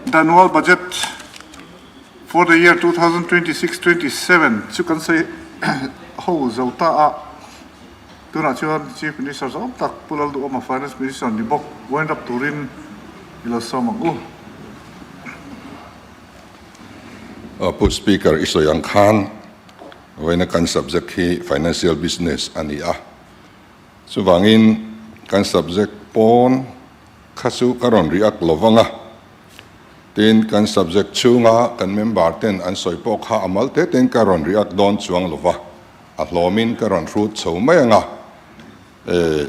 The annual budget for the year 2026-27 chu kan sawi ho zo ta a, tunah chuan Chief Minister zawng tak Pu Lalduhawma Finance Minister ni bawk wind up turin i lo sawm ang u. Pu Speaker, i sawi ang khan vawiina kan subject hi Financial Business a ni a, chuvangin kan subject pawn kha chu ka rawn react lo vang a, tin kan subject chhunga kan member ten an sawi pawh kha a mal te tein ka rawn react dawn chuang lo va, a hlawmin ka rawn hrut chho mai ang a, eh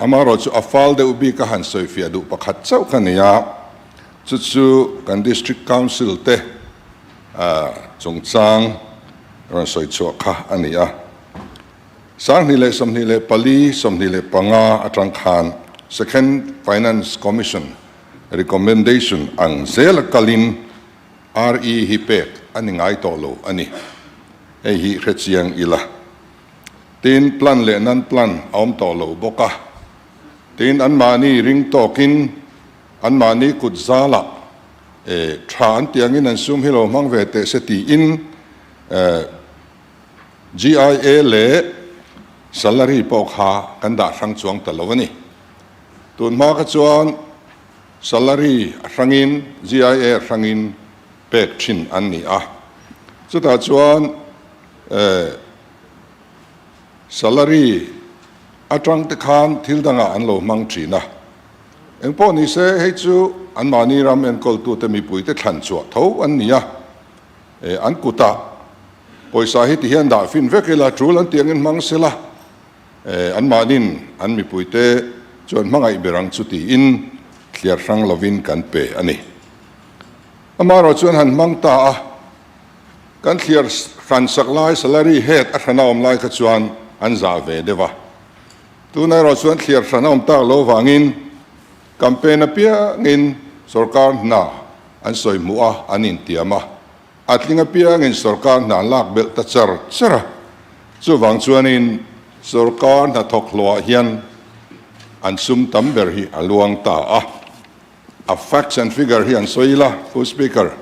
amaherawh chu a fal deuh bik a han sawi fiah duh pakhat chauh ka nei a, chu chu kan District Council te chungchang rawn sawi chhuah kha a ni a. 2024, 25 atang khan Second Finance Commission recommendation ang zela kalin RE hi pek a ni ngai tawh lo a ni. Hei hi hrechiang ila. Tin, plan leh non-plan a awm tawh lo bawk a. Tin, anmahni ring tawkin anmahni kut zalah tha an tih angin an sum hi lo hmang ve teh se tiin GIA leh salary pawh kha kan dah hrang chuang ta lo a ni. Tun hma kha chuan salary a hrangin GIA a hrangin pek thin an ni a. Chutah chuan salary atang te khan thil dangah an lo hmang thin a. Engpawh ni se hei chu anmahni ram enkawltute mipuite thlan chhuah tho an ni a. An kutah pawisa hi ti hian dah fin vek ila, tul an tih angin hmang sela, anmahnin an mipuite chuan hmangaih ber ang chu tiin thliar hrang lovin kan pe a ni. Amaherawh chuan han hmang ta a, kan thliar hran sak lai salary head a hrana awm lai kha chuan an zah ve deuh a. Tunah erawh chuan thliar hran a awm tak lo vangin Campaign apiangin sorkar hna an sawi hmuh a, an intiam a. A tling apiangin sorkar hna an lak belh ta char char a. Chuvang chuanin sorkar hnathawk hlawhah hian an sum tam ber hi a luang ta a. A facts and figure hi an sawi ila, Pu Speaker,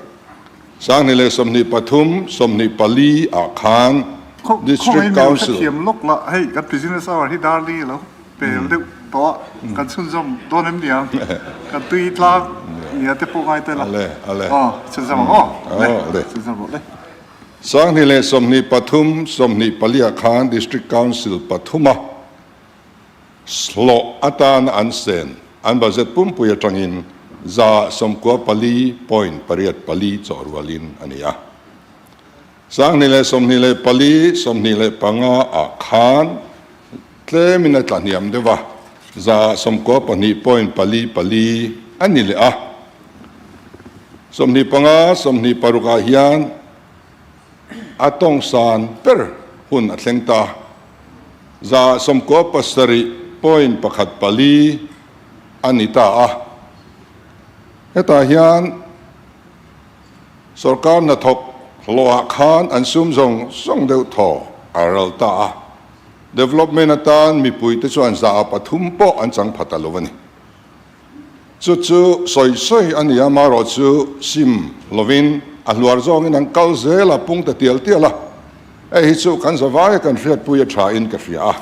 2023, 24 ah khan District Council. Khawngaih hmel hrethiam lawk la, hei kan business hour hi darli a lo pel deuh tawh a, kan chhunzawm dawn em niang, kan tui tlang nia te pawh ngai tel a, aw chhunzawm ang aw, le chhunzawm rawh le. 2023, 24 ah khan District Council pathuma hlawh atana an sen an budget pumpui atangin 94.84 chawhrualin a ni a. 2024, 25 ah khan tlemin a tla hniam deuh a, 92.44 a ni leh a. 25, 26 ah hian a tawng san ber hun a thleng ta, 97.14 a ni ta a. Hetah hian Sorkar hnathawk hlawhah khan an sum zawng zawng deuh thaw a ral ta a, development atan mipuite chuan 3% pawh an chang pha ta lo a ni. Chu chu sawi sawi a ni a, marawh chu sim lovin a hluar zawngin an kal zel a, pung ta tial tial a. Hei hi chu kan zavaia kan hriatpui a tha in ka hria a,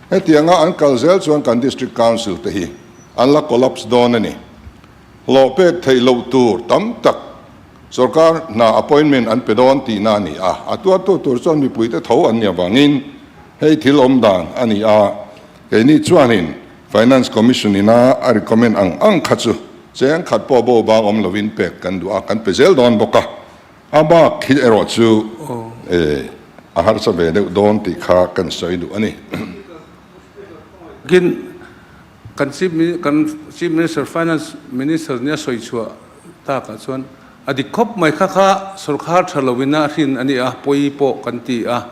hetianga an kal zel chuan kan District Council te hi an la collapse dawn a ni. Hlawh pek theih loh tur tam tak sorkar hna appointment an pe dawn tihna a ni a, a tuartu tur chuan mipuite tho an nih avangin hei thil awm dan a ni a, keini chuanin Finance Commission ina a recommend ang ang kha chu cheng khat pawh bo bang awm lovin pek kan duh a, kan pe zel dawn bawk a, a bak hi erawh chu a harsa ve deuh dawn tih kha kan sawi duh a ni. Kan Chief kan Chief Minister Finance Minister nia sawi chhuah takah chuan a dik khawp mai kha kha sorkar tha loin a hrin a ni a, pawi pawh kan ti a,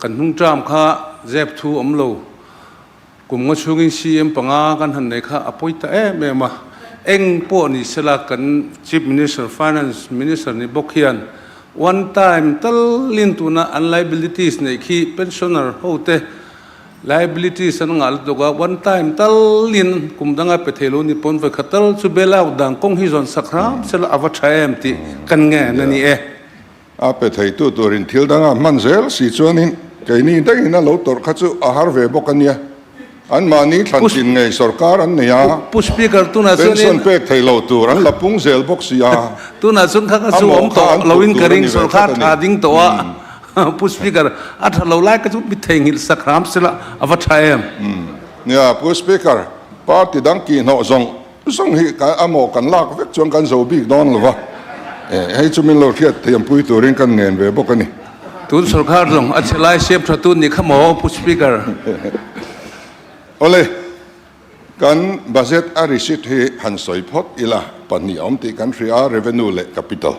kan hnung term kha zep thu awm lo kum nga chhungin CM panga kan han nei kha a pawi ta em em a, eng pawh ni sela kan Chief Minister Finance Minister ni bawk hian one time talin tuna an liabilities neih khi pensioner ho te. Liabilities an ngah lutuk a, one time talin kum danga pe thei lo ni pawn vawikhat tal chu bail out dan kawng hi zawn sak hram sela a va tha em tih kan ngen a ni e. A pe theitu turin thil danga hman zel si chuanin keini daih-in a lo tawrh kha chu a har ve bawk a nia. Anmahni thlan chin ngei sorkar an nei a, Pu Speaker, tunah chuanin pension pek thei lo tur an la pung zel bawk si a, Tunah chuan kha kha a chu mawh awm kha tawh an phurh loin ka tur a ring ni ve sorkar tlat a ni. tha ding tawh a, Pu Speaker, a tha lo lai kha chu mi theihnghilh sak hram sela a va tha em? Nia, Pu Speaker, party dang kihhnawh zawng Zawng hi a mawh kan lak vek chuan kan zo bik dawn lo va, hei chu min lo hriat thiampui turin kan ngen ve bawk a ni. Tun sorkar zawng a che lai siam tha tun ni kha maw Pu Speaker? Awle, kan budget a receipt hi han sawi phawt ila, pahnih a awm tih kan hria a, revenue leh capital.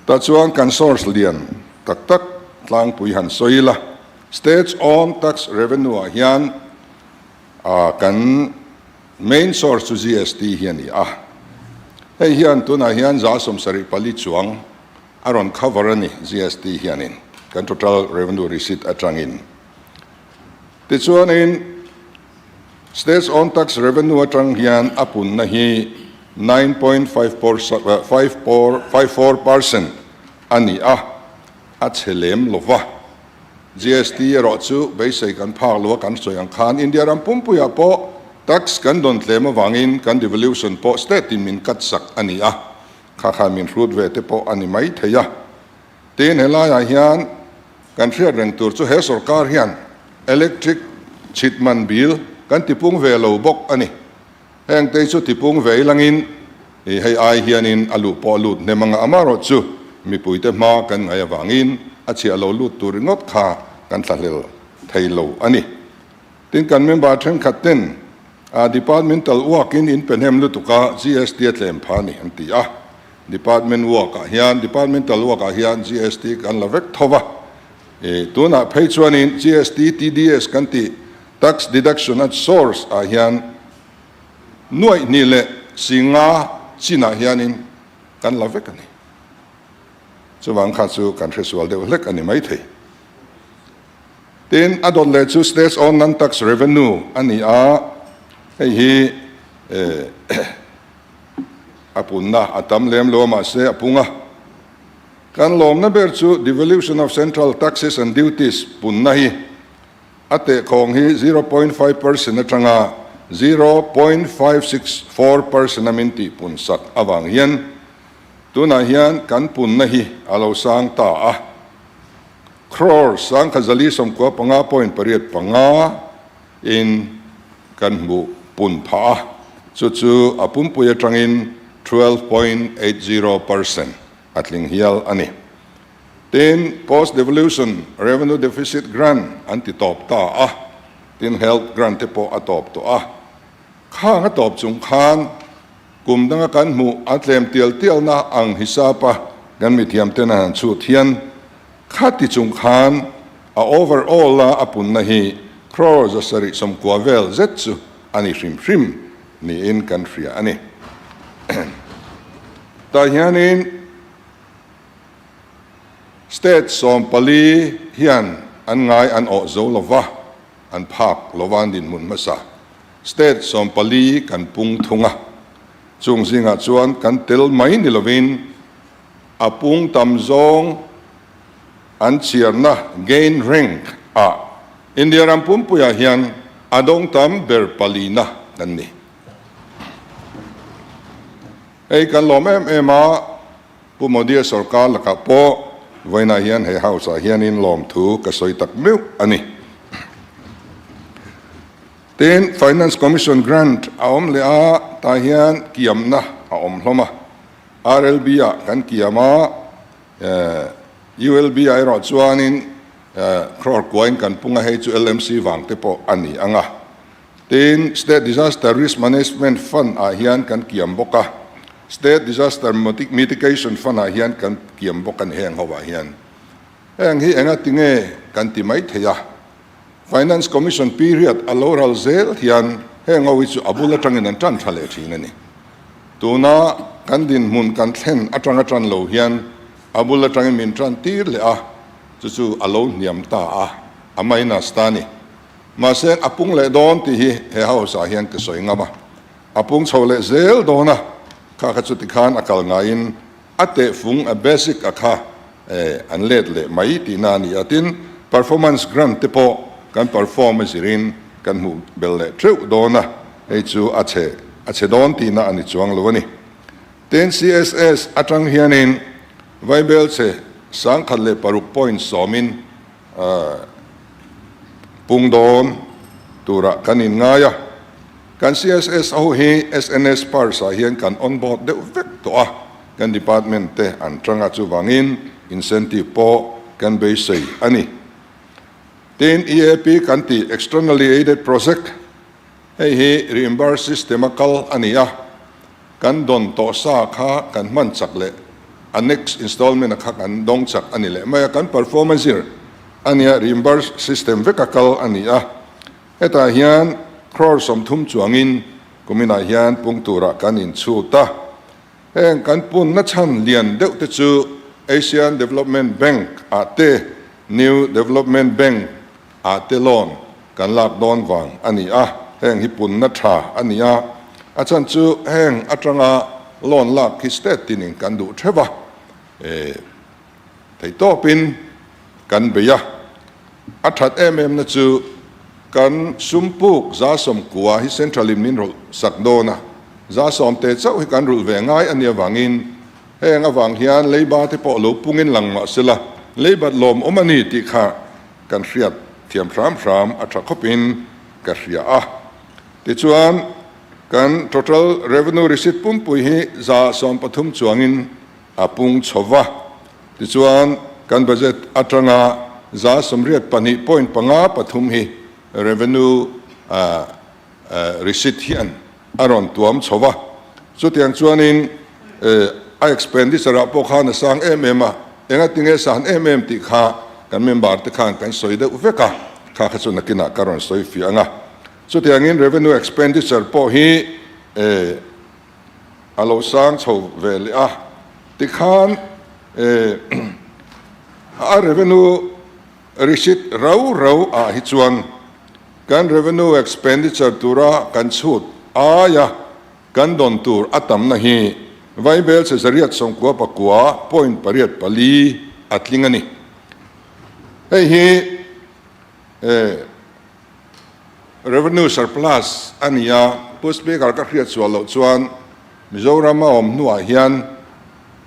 Tah chuan kan source lian tak tak tlangpui han sawi ila, state's own tax revenue ah hian kan Main source chu GST hi a ni a, hei hian tunah hian 74 chuang a rawn cover a ni GST hianin kan total revenue receipt atangin. Tichuanin State's own tax revenue atang hian a punna hi 9.54 percent a ni a, a chhe lem lova. GST erawh chu beisei kan phak lo a, kan sawi ang khan India ram pumpuiah pawh tax kan dawn tlem avangin kan devolution pawh state in min cut sak a ni a, kha khan min hrut ve te pawh a ni mai thei a. Tin, helaiah hian kan hriat reng tur chu he sorkar hian electric chhit man bill kan tipung ve lo bawk a ni. Heng te chu tipung ve ilangin i hei ai hianin a luh pawh a lut hnem anga amarawh chu mipuite hma kan ngaih avangin a chhiah lo lut tur ringawt kha kan thlahlel thei lo a ni. Tin kan member thenkhat ten a departmental work in in pe hnem lutuk a GST a tlem pha a ni an ti a. Department work ah hian departmental work ah hian GST kan la vek tho va. I tunah phei chuanin GST TDS kan tih Tax deduction at source ah hian nuaih hnih leh singa chinah hianin kan la vek a ni. Chuvang kha chu kan hresual deuh hlek a ni maithei. Tin, a dawt leh chu States own non-tax revenue a ni a, hei hi a punna a tam lem lo a mahse a pung a. Kan lawmna ber chu devolution of central taxes and duties punna hi A tehkhawng hi 0.5 percent atanga 0.564 percent a min tihpun sak avang hian tunah hian kan punna hi a lo sang ta a. Crore 1095.85 in kan hmuh pun phah a, chu chu a pumpui atangin 12.80 percent a tling hial a ni. Tin, Post-Devolution Revenue Deficit Grant an ti tawp ta a, tin Health Grant te pawh a tawp tawh a. Khang a tawp chung khan kum danga kan hmuh a tlem tial tialna ang hisapa kan mithiam ten an han chhut hian khati chung khan a overall a a punna hi crore 790 vel zet chu a ni hrim hrim niin kan hria a ni. Tah hianin. State 14 hian an ngai an awh zo lova, an phak lova an dinhmun hmasa. State 14 kan pung thung a, chung zingah chuan kan tel mai ni lovin a pung tam zawng an chhiarna, gain rank, ah India ram pumpuiah hian a dawng tam ber palina kan ni. Hei kan lawm em em a. Pu Modi-a sorkar lakah pawh vawiinah hian he House-ah hianin lawmthu ka sawi tak meuh a ni. Tin, Finance Commission grant a awm leh a, tah hian kiamna a awm hlawm a. RLB-ah kan kiam a, ULB-ah erawh chuanin crore kuain kan pung a, hei chu LMC vang te pawh a ni ang a. Tin, State Disaster Risk Management Fund ah hian kan kiam bawk a, State Disaster Mitigation Fund ah hian kan kiam bawk a ni heng ho ah hian. Heng hi enga tinge kan ti mai thei a, Finance Commission period a lo ral zel hian heng ho hi chu a bul atangin an tan tha leh thin a ni. Tuna kan dinhmun kan thlen atanga tan lo hian a bul atangin min tan tir leh a, chu chu a lo hniam ta a, a minus ta a ni. Mahse a pung leh dawn tih hi he house ah hian ka sawi ngam a, a pung chho leh zel dawn a, kha kha chuti khan a kal ngaiin a tehfung a basic a kha an let leh mai tihna a ni a. Tin, performance grant te pawh kan perform a zirin kan hmuh bel leh theuh dawn a, hei chu a chhe a chhe dawn tihna a ni chuang lo a ni. Tin, CSS atang hianin Vaibelchhe 1006 point sawmin pung dawn turah kan inngai a. Kan CSS ho hi SNS Pars ah hian kan on board deuh vek tawh a, kan department te an tang a, chuvangin incentive pawh kan beisei a ni. Tin, EAP kan tih Externally Aided Project hei hi reimburse system a kal a ni a, Kan dawn tawh sa kha kan hman chak leh a next installment a kha kan dawng chak a ni leh mai a, kan perform a zir a nia, reimburse system vek a kal a ni a. Hetah hian crore 30 chuangin kuminah hian pung turah kan inchhut a. Heng kan punna chhan lian deuh te chu Asian Development Bank ah te, New Development Bank ah te loan kan lak dawn vang a ni a, heng hi punna tha a ni a, a chhan chu heng atanga loan lak hi state tinin kan duh theuh a, eh theihtawpin kan bei a, a that em em na chu kan sum puk 190 hi central in min rawlh sak dawn a, 100 te chauh hi kan rulh ve ngai a nih avangin heng avang hian leiba te pawh lo pungin lang mah sela leibat lawmawm a ni tih kha Kan hriat thiam hram hram a tha khawpin ka hria a. Tichuan, kan total revenue receipt pumpui hi 130 chuangin a pung chho va. Tichuan, kan budget atanga 82 point 5 3 hi revenue receipt hian a rawn tuam chho va. Chutiang chuanin a expenditure ah pawh khan a sang em em a, engatinge san em em tih kha kan member te khan kan sawi deuh vek a, kha kha chu nakinah ka rawn sawi fiah ang a. Chutiangin revenue expenditure pawh hi a lo sang chho ve leh a, tikhan a revenue receipt rau rau ah hi chuan Kan revenue expenditure tura kan chhut aia kan dawn tur a tamna hi Vaibel che 899 point 8 4 a tling a ni. Hei hi revenue surplus a ni a, Pu Speaker ka hriat sual loh chuan Mizoram a awm hnuah hian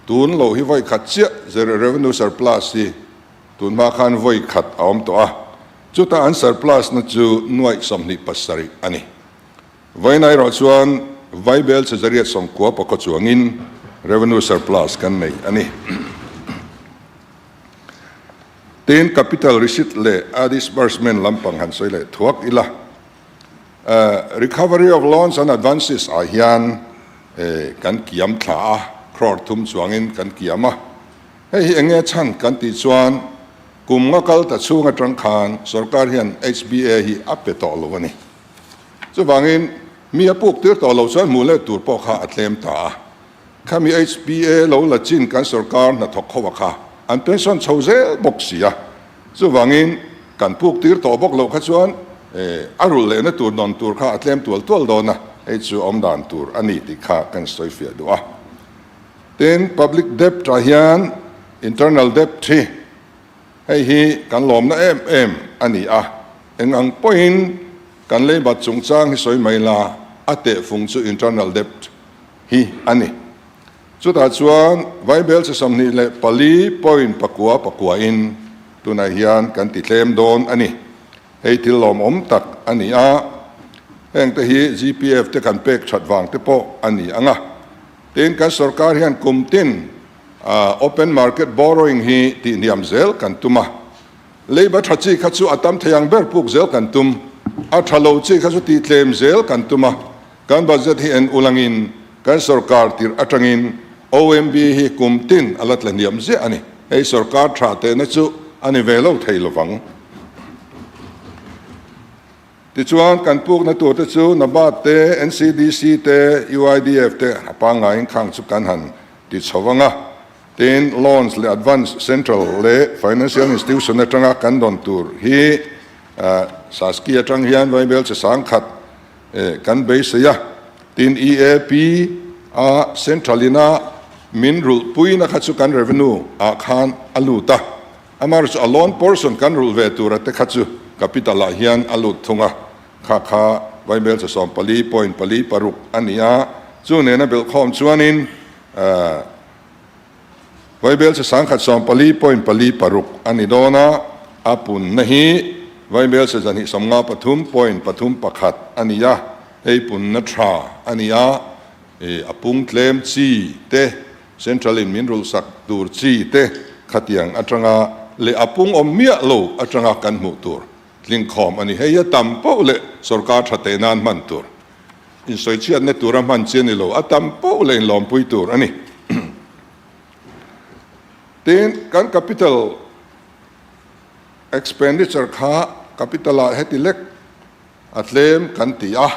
tun lo hi vawi khat chiah revenue surplus hi Tun hma khan vawi khat a awm tawh a, chutah an surplus na chu nuaih 27 a ni. Vawiin erawh chuan Vaibel che 890 pakaw chuangin revenue surplus kan nei a ni. Tin, capital receipt leh a disbursement lampang han sawi leh thuak ila, recovery of loans and advances ah hian kan kiam thla a, crore thum chuangin kan kiam a. Hei hi enge chhan kan tih chuan kum nga kal ta chhung atang khan sorkar hian HBA hi a pe tawh lo a ni. Chuvangin mi a puk tir tawh lo chuan hmuh let tur pawh kha a tlem ta a. Khami HBA lo la chin kan sorkar hnathawk ho a kha an pension chho zel bawk si a. Chuvangin kan puk tir tawh bawk loh kha chuan a rulh lehna tur nawn tur kha a tlem tual tual dawn a, hei chu awm dan tur a ni tih kha kan sawi fiah duh a. Tin, public debt ah hian internal debt hi hei hi kan lawmna em em a ni a, eng ang pawhin kan leibat chungchang hi sawi mai la, a tehfung chu internal debt hi a ni. Chutah chuan Vaibel che 24 point pakua pakuain tunah hian kan ti tlem dawn a ni. Hei thil lawmawm tak a ni a, hengte hi GPF te kan pek that vang te pawh a ni ang a. Tin, kan sorkar hian kum tin open market borrowing hi tihhniam zel kan tum a. Leiba tha chi kha chu a tam thei ang ber puk zel kan tum. A tha lo chi kha chu tihtlem zel kan tum a. Kan budget hi en ulangin kan sorkar tirh atangin OMB hi kum tin a la tlahniam ziah a ni. Hei sorkar tha tehna chu a ni ve lo thei lovang. Tichuan, kan pukna turte chu NABARD te, NCDC te, UIDF te a pangngaiin khang chu kan han ti chho vang a. Tin, loans leh advance central leh financial institution atanga kan dawn tur hi Saski atang hian Vaibel che sangkhat kan beisei a, tin EAP a Central ina min rulhpuina kha chu kan revenue ah khan a lut a, amaherawhchu a loan portion kan rulh ve tura te kha chu capital ah hian a lut thung a, kha kha Vaibel che 14.46 a ni a, chu nena belhkhawm chuanin Vaibel che sangkhat 14.46 a ni dawn a, a punna hi Vaibel che 253.31 a ni a, hei punna tha a ni a, a pung tlem chi te, Central in min rulhsak tur chi te khatiang atanga leh a pung awm miah lo atanga kan hmuh tur tlingkhawm a ni. Hei a tam poh leh sorkar tha teh nan hman tur. Insawichhiatna tura hman chi a ni lo, a tam poh leh inlawmpui tur a ni. Tin, kan capital expenditure kha capital ah heti lek a tlem kan ti a,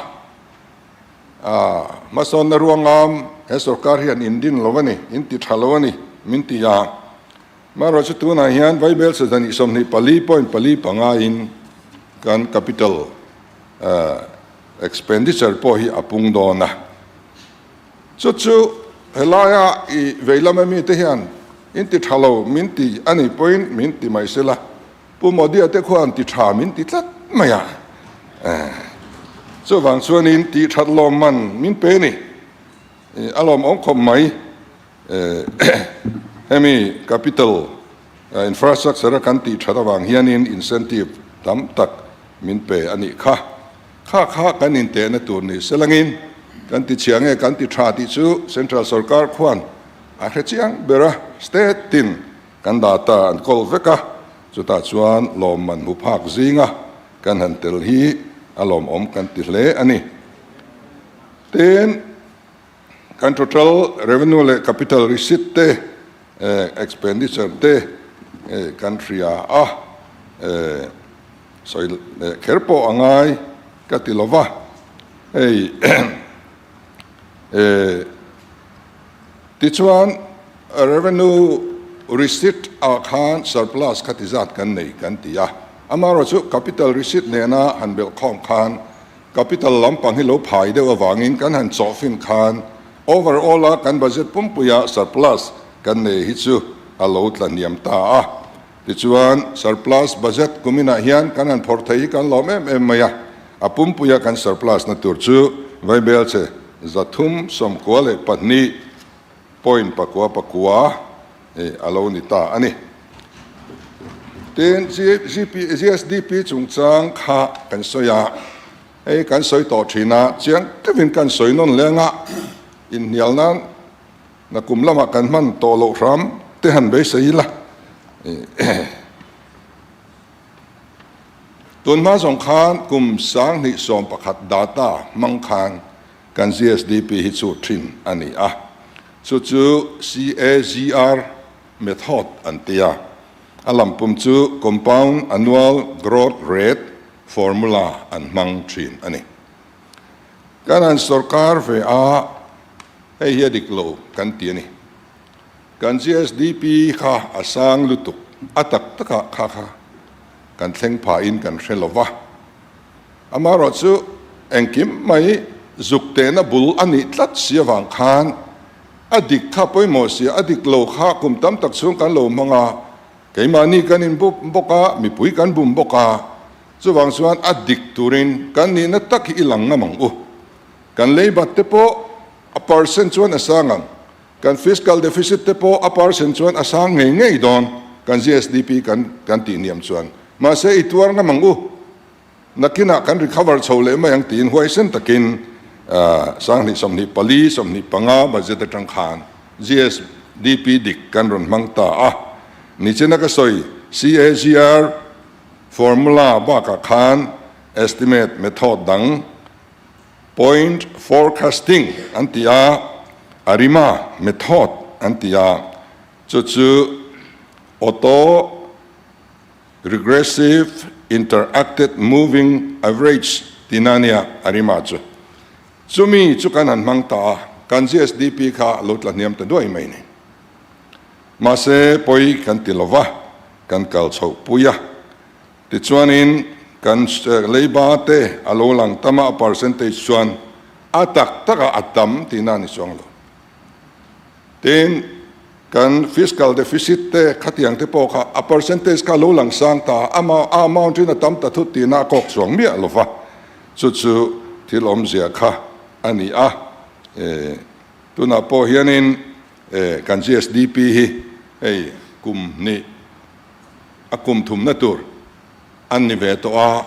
hmasawnna ruangam he sorkar hian indin lo a ni, inti tha lo a ni min ti a. Amaherawhchu tunah hian Vaibel sazani 24.45 in kan capital Expenditure pawh hi a pung dawn a, chu chu helaia i vei lama mite hian in ti tha lo min ti a nih pawhin min ti mai se la, Pu Modi-a te khuan ti tha min ti tlat mai a, chuvang chuanin tih that lawmman min pe ni, a lawmawm khawp mai. Hemi capital infrastructure a kan tih that avang hianin incentive tam tak min pe a nih kha. Kha kha kan intehna tur ni selangin kan ti chhia nge kan ti tha tih chu central sorkar khuan a hre chiang ber a, state tin kan data an kawl vek a, chutah chuan lawmman hmu phak zinga kan han tel hi a lawmawm kan ti hle a ni. Tin. Kan total revenue leh capital receipt te, expenditure te kan hria a, sawi leh kher pawh a ngai ka ti lova, hei tichuan revenue receipt ah khan surplus kha ti zat kan nei kan ti a, amaherawhchu capital receipt nena han belhkhawm khan Capital lampang hi lo phai deuh avangin kan han chawhfin khan overall a kan budget pumpuia surplus kan nei hi chu a lo tla hniam ta a. Tichuan surplus budget kuminah hian kan han phawrh thei hi kan lawm em em mai a, a pumpuia kan surplus na tur chu vaibelchhe 392 point pakua pakua a lo ni ta a ni. Tin, GSDP chungchang kha kan sawi a, hei kan sawi tawh thin a, chiang deuhin kan sawi nawn leng a, inhnial nan nakum lamah kan hman tawh loh hram te han beisei ila. Tun hma zawng khan kum 2011 data hmang khan kan GSDP hi chu thin a ni a, chu chu CAGR method an ti a, a lampum chu Compound Annual Growth Rate formula an hmang thin a ni. Kan han sorkar ve a, hei hi a dik lo kan ti a ni. Kan GSDP kha a sang lutuk, a tak takah kha kha kan thleng phahin kan hre lo va. Amaherawhchu engkim mai zuk tehna bul a nih tlat si avang khan a dik kha pawimawh sia, a dik lo kha kum tam tak chhung kan lo hmang a, keimahni kan inbum bawk a, mipui kan bum bawk a, chuvang chuan a dik turin kan nihna tak hi i lang ngam ang u. Kan leibat te pawh a percent chuan a sang ang. Kan fiscal deficit te pawh a percent chuan a sang ngei ngei dawn, kan GSDP kan kan tih hniam chuan. Mahse i tuar ngam ang u, nakinah kan recover chho leh mai ang tiin huaisen takin 2024, 25 budget atang khan GSDP dik kan rawn hmang ta a. Nichina ka sawi CAGR formula bakah khan estimate method dang, Point forecasting an ti a, ARIMA method an ti a, chu chu Auto Regressive Interacted Moving Average tihna a nia, ARIMA chu. Chumi chu kan han hmang ta a, kan GSDP kha a lo tla hniam ta duai mai ni. Mahse pawi kan ti lova, kan kal chhoh pui a. Tichuanin. Kan leiba te a lo lang tam a, a percentage chuan a tak takah a tam tihna a ni chuang lo. Tin, kan fiscal deficit te khatiang te pawh kha a percentage kha a lo lang sang ta a, a amount in a tam ta thut tihna a kawk chuang miah lo va, chu chu thil awmzia kha a ni a. Tunah pawh hianin kan GSDP hi hei kum hnih a kum thumna tur an ni ve tawh a,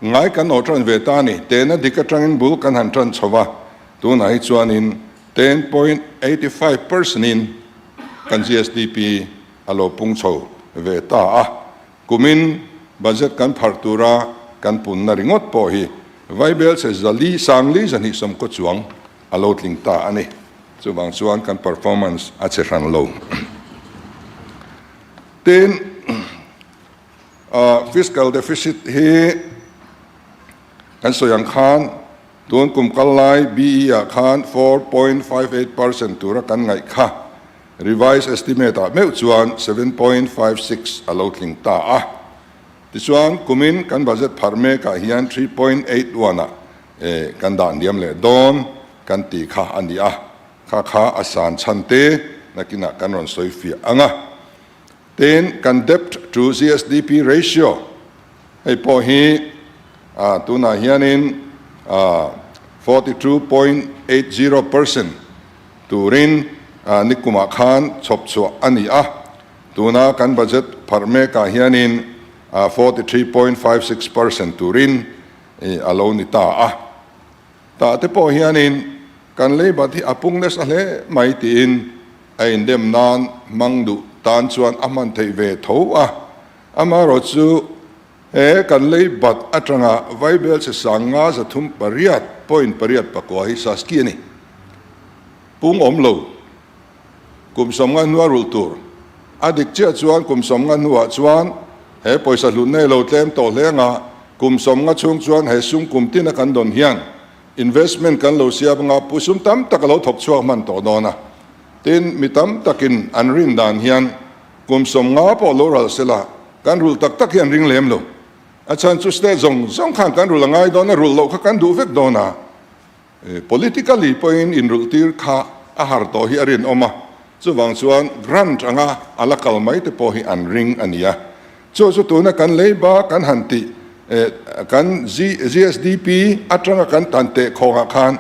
ngai kan awh tan ve ta a ni. Tehna dik atangin bul kan han tan chho va, tunah hi chuanin 10.85 percent in kan GSDP a lo pung chho ve ta a. Kumin budget kan pharh tura kan punna ringawt pawh hi Vaibelchhe zali sangli zahnih sawmkaw chuang a lo tling ta a ni. Chuvang chuan kan performance a che hran lo. Tin, fiscal deficit hi kan sawi ang khan tun kum kal lai BE ah khan 4.58 percent tura kan ngaih kha revised estimate ah meuh chuan 7.56 a lo tling ta a. Tichuan, kumin kan budget pharh mek ah hian 3.81 ah kan dah hniam leh dawn kan tih kha a ni a, kha kha a san chhan te nakinah kan rawn sawi fiah ang a. Tin, kan debt to GSDP ratio hei pawh hi tunah hianin 42.80 percent turin nikumah khan chhawp chhuah a ni a, tuna kan budget pharh mekah hianin 43.56 percent turin a lo ni ta a. Tah te pawh hianin kan leibat hi a pung nasa hle mai tiin a indem nan hmang duh tan chuan a hman theih ve tho a. Amaherawh chu he kan leibat atanga Vaibelchhe sanga 308 point pariat pakua hi Saski a ni. Pung awm lo. Kum 50 hnua rulh tur. A dik chiah chuan kum 50 hnuah chuan he pawisa hlutna hi lo tlem tawh hle anga, kum 50 chhung chuan he sum kum tina kan dawn hian investment kan lo siam anga pu sum tam tak a lo thawk chhuak hman tawh dawn a. Tin, mi tam takin an rin dan hian kum 50 pawh lo ral sela kan rulh tak tak hi an ring lem lo. A chhan chu state zawng zawng khan kan rulh a ngai dawn a, rulh loh kha kan duh vek dawn a. Politically pawhin inrulhtir kha a har tawh hi a rinawm a, chuvang chuan grant anga a la kal mai te pawh hi an ring a ni a. Chu chu tuna kan leiba kan han tih kan GSDP atanga kan tan teh khawngah khan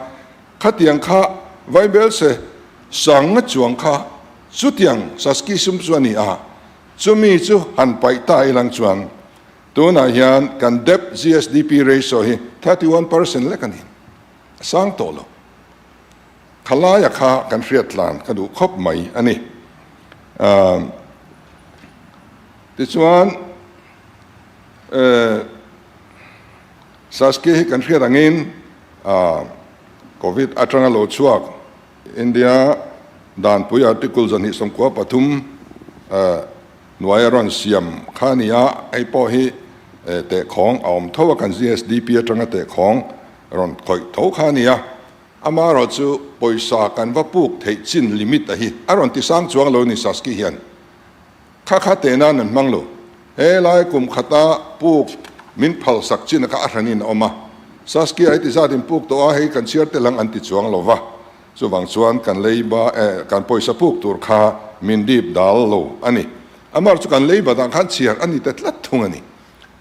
khatiang kha Vaibelse sanga chuang kha chutiang Saski sum chu a ni a, chumi chu han paih ta ilang chuan Tunah hian kan debt GSDP ratio hi 31% lek a ni. A sang tawh lo. Khalaia kha kan hriat tlan ka duh khawp mai a ni. Tichuan, Saski hi kan hriat angin Covid atanga lo chhuak India danpui Article 293 Hnuai a rawn siam kha a ni a, hei pawh hi tehkhawng a awm tho a, kan GSDP atanga tehkhawng rawn khawih tho kha a ni a, amaherawh chu pawisa kan va puk theih chin limit a hi a rawn ti sang chuang lo ni Saski hian kha kha teh nan an hmang lo, he lai kum khata puk min phal sak chin kha a hranin a awm a, Saski a heti zat in puk tawh a, hei kan chhiar tel ang an ti chuang lo va. Chuvang chuan kan leiba eh kan pawisa puk tur kha min dip dal lo a ni. Amar chu kan leibat ah khan chhiar a ni ta tlat thung a ni.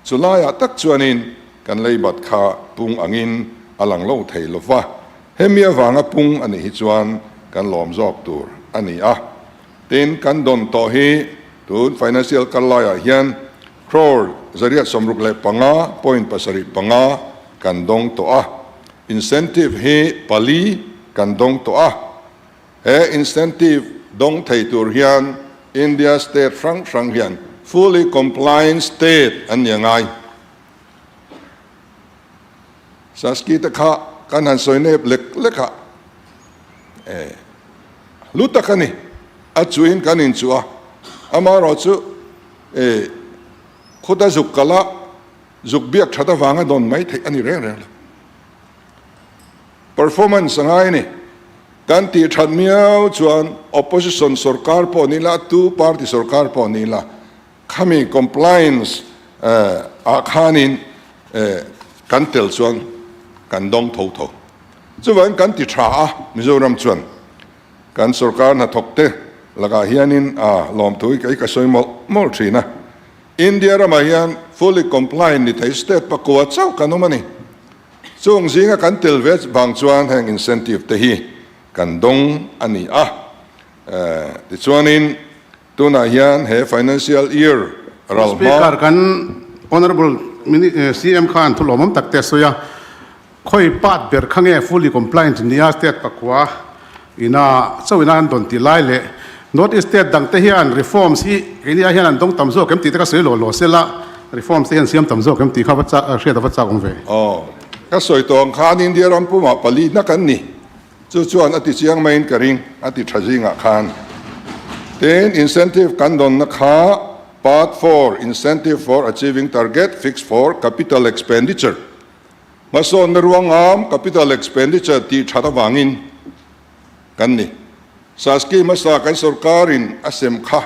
Chu laiah tak chuanin kan leibat kha pung angin a lang lo thei lo va, hemi avanga pung a nih hi chuan kan lawm zawk tur a ni a. Tin, kan dawn tawh hi tun financial kal laiah hian crore 165 point 75 kan dawng tawh a. Incentive hi pali kan dawng tawh a, he incentive dawng thei tur hian India state hrang hrang hian fully compliant state an ni a ngai. Saski te kha kan han sawi nep lek lek a, e hlu tak a ni, a chuhin kan inchuh a, amaherawhchu e khuta zuk kal a, Zuk biak that avanga dawn mai theih a ni reng reng lo. Performance a ngai a ni. Kan tih that miau chuan opposition sorkar pawh ni la, tu party sorkar pawh ni la, khami compliance ah khanin. Kan tel chuan kan dawng tho tho. Chuvangin kan ti tha a, Mizoram chuan kan sorkar hnathawkte lakah hianin a lawmthu hi kei ka sawi mawlh mawlh thin a. India ramah hian fully compliant ni thei state pakua chauh kan awm a ni. Chung zinga kan tel ve vang chuan heng incentive te hi kan dawng a ni a. Tichuanin Tunah hian he financial year ral hma. Speaker kan Honourable CM khan thu lawmawm tak te a sawi a, khawi part ber kha nge fully compliant nia state pakua ina chauh ina an dawn tih lai leh North East state dang te hian reforms hi keini ah hian an dawng tam zawk em tih te ka sawi lo lo sela reforms te hian siam tam zawk em tih kha va chak hriat a va chak awm ve. Aw, ka sawi tawh ang khan India ram pumah palihna kan ni. Chu chuan a ti chiang maiin ka ring, a ti tha zingah khan. Tin, incentive kan dawnna kha Part 4, Incentive for Achieving Target Fixed for Capital Expenditure, hmasawnna ruangam capital expenditure tih that avangin kan ni. Saski hmasa kan sorkarin a sem kha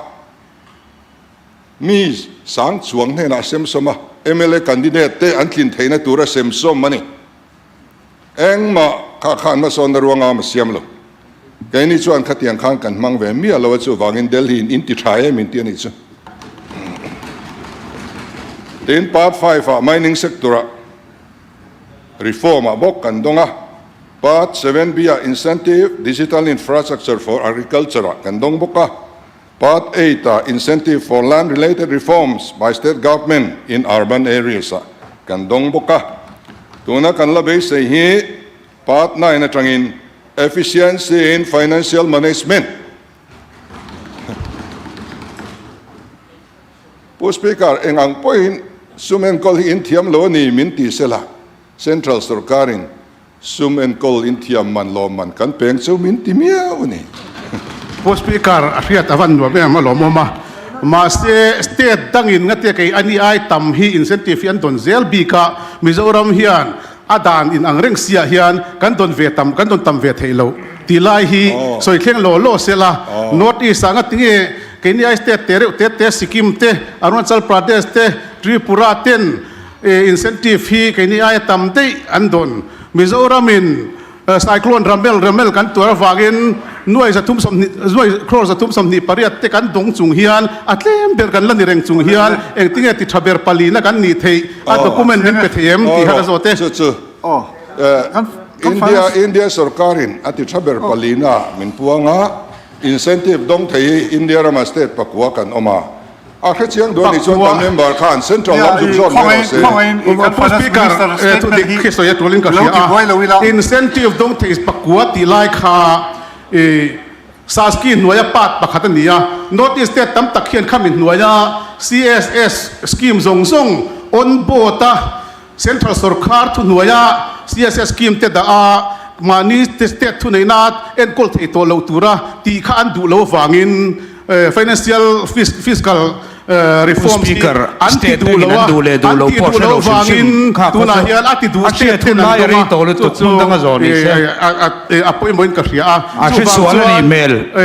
mi sang chuang hnenah a sem sawm a, mla candidate te an tlin theihna tura sem sawm a ni. Engmah kha khan hmasawnna ruangam a siam lo. Keini chuan khatiang khan kan hmang ve miah lo a, chuvangin Delhi in in ti tha em in ti a nih chu. Tin, Part 5 ah mining sector ah reform ah bawk kan dawng a, Part 7 B ah incentive digital infrastructure for agriculture ah kan dawng bawk a, Part 8 ah incentive for land related reforms by state government in urban areas ah kan dawng bawk a. Tuna kan la beisei hi Part 9 atangin efficiency in financial management. Pu Speaker, eng ang pawhin sum enkawl hi in thiam lo a ni min ti sela, Central sorkarin Sum enkawl inthiam man lawm man kan peng chu min ti miau a ni. Pu Speaker, a hriat a van nuam em a lawmawm a, mahse state dangin ngatia kei a ni ai tam hi incentive hi an dawn zel bik a, Mizoram hian a dan in ang reng siah hian kan dawn ve tam kan dawn tam ve theih loh tih lai hi sawi thleng law law sela, North East ah ngatinge keini ai state te reuh te te Sikkim te, Arunachal Pradesh te, Tripura ten Incentive hi keini aia tam daih an dawn. Mizoramin Cyclone Ramel Ramel kan tuar avangin nuai 320 nuai crore 328 te kan dawng chung hian a tlem ber kan la ni reng chung hian engtinge ti tha ber palina kan nih theih a document min pe thei em tih kha ka zawt e. Chu chu India India sorkarin a ti tha ber palina min puang a, incentive dawng thei hi India rama state pakua kan awm a. A hre chiang duh a nih chuan kan member khan central lam zuk zawt mai rawh se. Pu Speaker, thu dik khi sawi a tulin ka hria a, incentive dawng thei pakua tih lai kha Saski hnuaia part pakhat a ni a, North East state tam tak hian khami hnuaia CSS scheme zawng zawng on board a Central sorkar thuhnuaia CSS scheme te dah a mahni state thuneihna enkawl thei tawh loh tura tih kha an duh lo avangin Financial fiscal reforms hi an ti duh lo a, an tih duh loh avangin tunah hian a ti duh state ten an dawng a, chu chu a pawimawhin ka hria a, chuvang chuan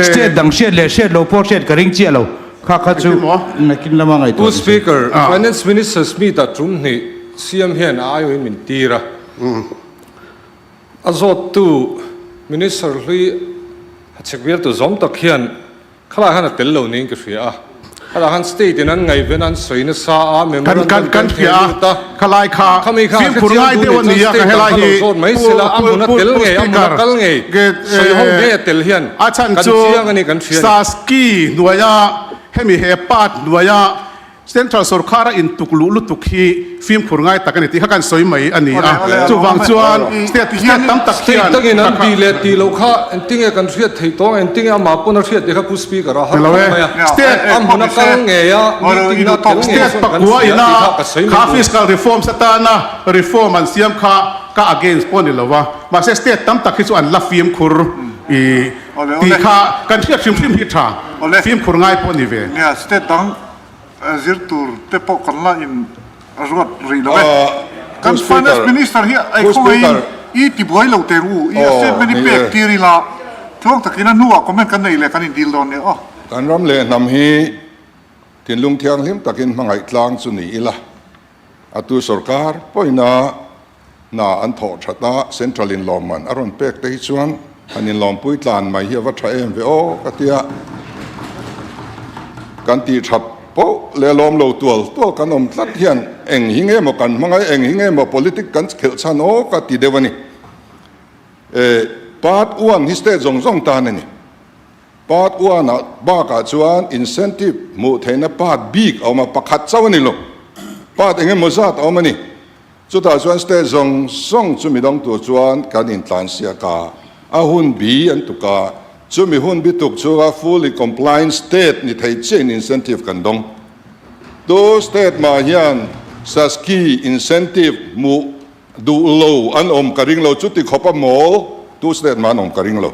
State dang hriat leh hriat lo pawh hriat ka ring chiah lo, kha kha chu nakin lama ngaihtuah ni se. Speaker, Finance Minister Smith a tum hnih siam hian a aiawhin min tir a, a zawttu Minister hlui hachhek vialtu zawm tak hian Khalai khan a tel lo niin ka hria a, khalai khan state in an ngaihven a, an sawi nasa a, memorandum te an theh lut a, khami kha a hrechiang duh nih chuan state ah kha lo zawt mai sela, a hmun a tel ngei, a hmun a kal ngei, sawi ho ngei a tel hian kan chiang a ni kan hria a ni. Saski hnuaia hemi he part hnuaia Central sorkar a intuk luh lutuk hi fimkhur ngai tak a ni tih kha kan sawi mai a ni a. Chuvang chuan state state tam tak hian State dangin an tih leh tih loh kha engtinge kan hriat theih tawng, engtinge amah pawn a hriat tih kha Pu Speaker a har khawp mai a. State A hmun a kal ngei a, meeting na tel ngei State chuan kan pakua hria ina tih kha ka sawi mai kha duh. fiscal reforms atana reform an siam kha ka against pawh a ni lo a. Mahse state tam tak hi chu an la fimkhur i Tih kha kan hriat hrim hrim hi tha, fimkhur ngai pawh a ni ve. Nia, state dang zir tur te pawh kan la in ruat rih lo e. Kan Finance Minister hi ei khawngaihin i ti buai lo teh ru, i a statement hi pek tir ila, tluang takin a hnuah comment kan nei leh kan in dil dawn nia aw. Kan ram leh hnam hi thinlung thianghlim takin hmangaih tlang chu ni ila. A tu sorkar pawhina hna an thawh that a, Central in lawmman a rawn pek te hi chuan han inlawmpui tlan mai hi a va tha em ve aw ka ti a. Kan tih that poh leh lawm lo tual tual kan awm tlat hian eng hi nge maw kan hmang a, eng hi nge maw politic kan khelh chhan aw ka ti deuh a ni. Part one hi state zawng zawng tan a ni. Part one ah bakah chuan incentive hmuh theihna part bik a awm a, pakhat chauh a ni lo. Part eng emaw zat a awm a ni. Chutah chuan state zawng zawng chu midang tur chuan kan intlansiak a, a hun bi an tuk a, chumi hun bi tuk chhunga fully compliant state ni thei chiahin incentive kan dawng. Tu state mah hian SASCI incentive hmuh duh lo an awm ka ring lo, chuti khawp a mawl tu state mah an awm ka ring lo.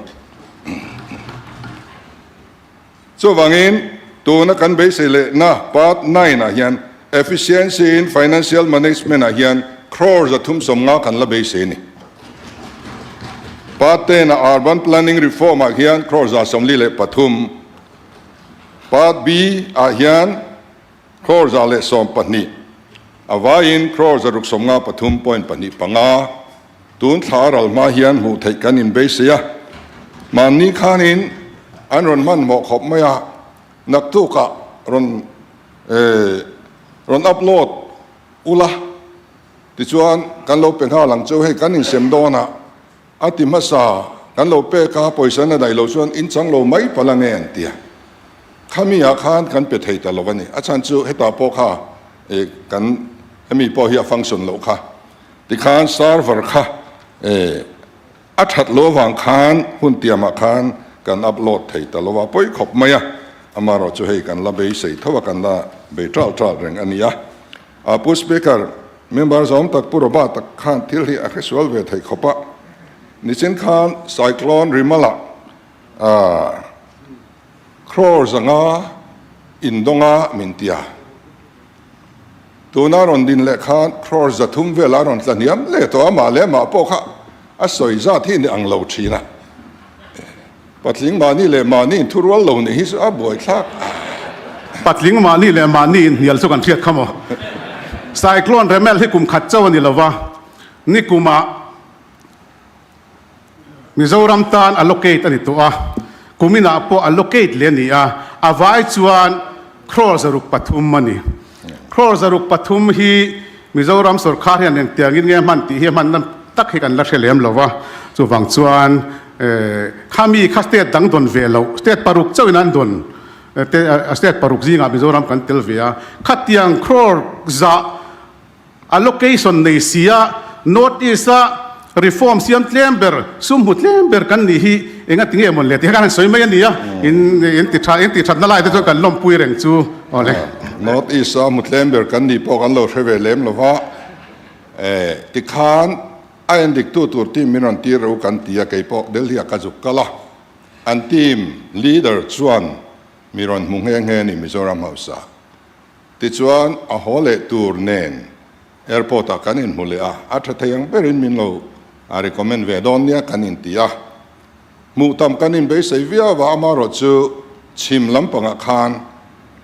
Chuvangin, tuna kan beisei lehna Part nine ah hian Efficiency in Financial Management ah hian crore 350 kan la beisei a ni. Part ten ah Urban Planning Reform ah hian crore 143, Part B ah hian crore 112, a vaiin crore 693 point pahnih panga. Tun thla ral hma hian hmuh theih kan inbeisei a, mahni khanin an rawn hmanhmawh khawp mai a, naktukah rawn rawn upload ula tichuan kan lo pe nghal ang chu, hei kan insem dawn a, a ti hmasa kan lo pek a, pawisa na daih lo chuan in chang lo mai palh ange an ti a, khami ah khan kan pe thei ta lo a ni, a chhan chu hetah pawh kha kan hemi pawh hi a function loh kha. Tikhan server kha a that lo avang khan hun tiamah khan kan upload thei ta lo a, pawi khawp mai a, amaherawh chu hei kan la beisei tho a, kan la bei tal tal reng a ni a. A Pu Speaker, member zawm tak Pu Robert tak khan thil hi a hresual ve thei khawp a, nichin khan Cyclone Rimala crore 500 indawnga min ti a. Tuna rawn din leh khan crore 300 vela rawn tla hniam leh tawh a, mah leh mah pawh kha a sawi zat hi ni ang lo thin a. Patling mahni leh mahni in thurual lo nih hi chu a buaithlak. Patling mahni leh mahni in hnial chu kan hriat kha maw? Cyclone Remal hi kum khat chauh a ni lova, nikumah Mizoram tan allocate a ni tawh a, kuminah pawh allocate leh a ni a, a vai chuan crore 603 a ni. Crore 603 hi Mizoram sorkar hian engtiangin nge hman tih hi a hmanna tak hi kan la hre lem lo va, chuvang chuan khami kha state dang dawn ve loh, state paruk chauhin an dawn, state paruk zingah Mizoram kan tel ve a, khatiang crore zah Allocation nei si a, North East a reform siam tlem ber, sum hmu tlem ber kan nih hi enga ti nge mawn le tih kha kan han sawi mai a ni a, in in ti tha in ti thatna lai te chuan kan lawmpui reng chu aw le. North East a hmu tlem ber kan nih pawh kan lo hre ve lem lo va, tikhan a endiktu tur team min rawn tir reuh kan ti a, kei pawh Delhi ah ka zuk kal a, an team leader chuan mi rawn hmu nghe nghe a ni Mizoram House ah. Tichuan, a haw leh tur nen airport ah kan inhmu leh a, a tha thei ang berin min lo a recommend ve dawn nia kan inti a. Hmuh tam kan inbeisei viau a, amaherawh chu chhim lampangah khan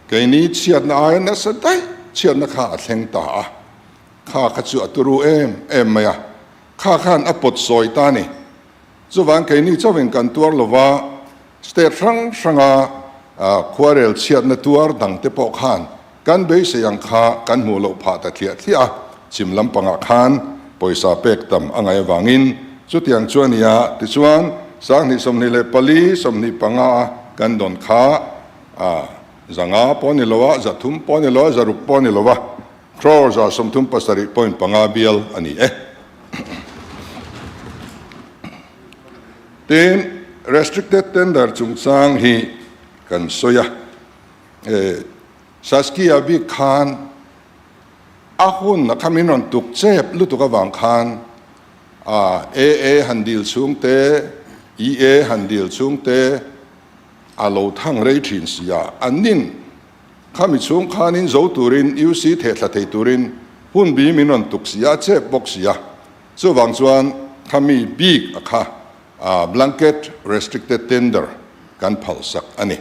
keini chhiatna aia nasa daih chhiatna kha a thleng ta a, kha kha chu a turu em em mai a, kha khan a pawt sawi ta a ni. Chuvang keini chauhin kan tuar lova, state hrang hranga khuarel chhiatna tuar dangte pawh khan kan beisei ang kha kan hmuh loh phah ta thliah thliah a, chhim lampangah khan pawisa pek tam a ngaih avangin chutiang chu a ni a, tichuan 2024, 25 a kan dawn kha 500 pawh a ni lo a, 300 pawh a ni lo a, 600 pawh a ni lo a, crore 137.5 bial a ni e. Tin, restricted tender chungchang hi kan sawi a, Saskia bik khan a hun a kha min rawn tuk chep lutuk avang khan AA han dil chhung te, EA han dil chhung te a lo thang rei thin si a, an nin khami chhung khanin zo turin UC thehthla thei turin hun bi min rawn tuk si a, chep bawk si a. Chuvang chuan khami bik a kha blanket restricted tender kan phalsak a ni.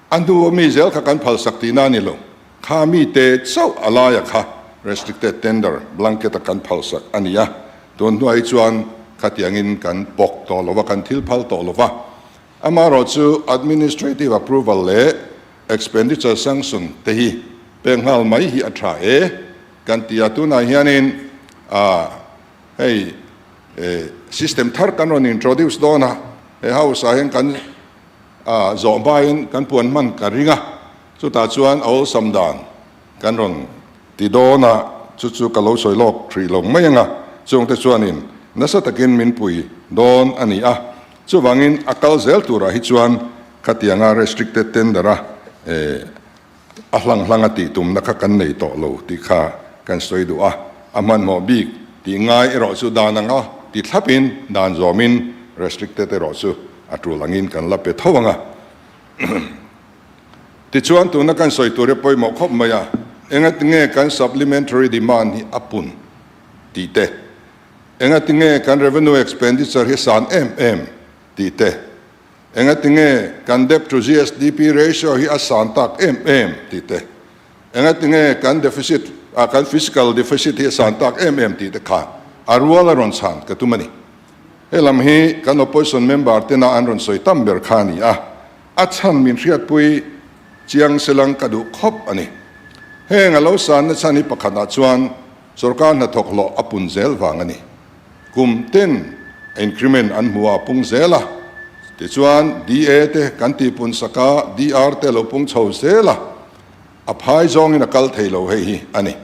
A hnu a mi zel kha kan phalsak tihna a ni lo. Kha mite chauh a laia kha. Restricted Tender, Blanket a kan phalsak a ni a, tun hnuah hi chuan khatiangin kan pawk tawh lo va, kan thil phal tawh lo va. Amaherawhchu Administrative Approval leh Expenditure Sanction te hi pek nghal mai hi a tha e kan ti a, tunah hianin hei system thar kan rawn introduce dawn a, he house ah hian kan zawh hmain kan puan hman ka ring a, chutah chuan a awlsam dan kan rawn ti dawn a, chu chu ka lo sawi lawk hrih lo mai ang a, chungte chuanin nasa takin min pui dawn a ni a, chuvangin a kal zel turah hi chuan khatianga restricted tender a a hlang hlang a tih tumna kha kan nei tawh lo tih kha kan sawi duh a, a hmanhmawh bik tih ngai erawh chu dan anga ti thlapin dan zawmin restricted erawh chu a tul angin kan la pe tho ang a. Tichuan tuna kan sawi tur hi pawimawh khawp mai a, engatinge kan supplementary demand hi a pun tih te, engatinge kan revenue expenditure hi san em em tih te, engatinge kan debt to GSDP ratio hi a san tak em em tih te, engatinge kan deficit ah kan fiscal deficit hi a san tak em em tih te kha a rual a rawn chhan ka tum a ni. He lam hi kan opposition member tena an rawn sawi tam ber kha a ni a. A chhan min hriatpui chiang selang ka duh khawp a ni. Heng a lo sanna chhan hi pakhatah chuan sorkar hnathawk hlawh a pun zel vang a ni. Kum ten increment an hmu a pung zel a, tichuan DA te kan tihpun sak a, DR te a lo pung chho zel a, a phai zawngin a kal thei lo hei hi a ni.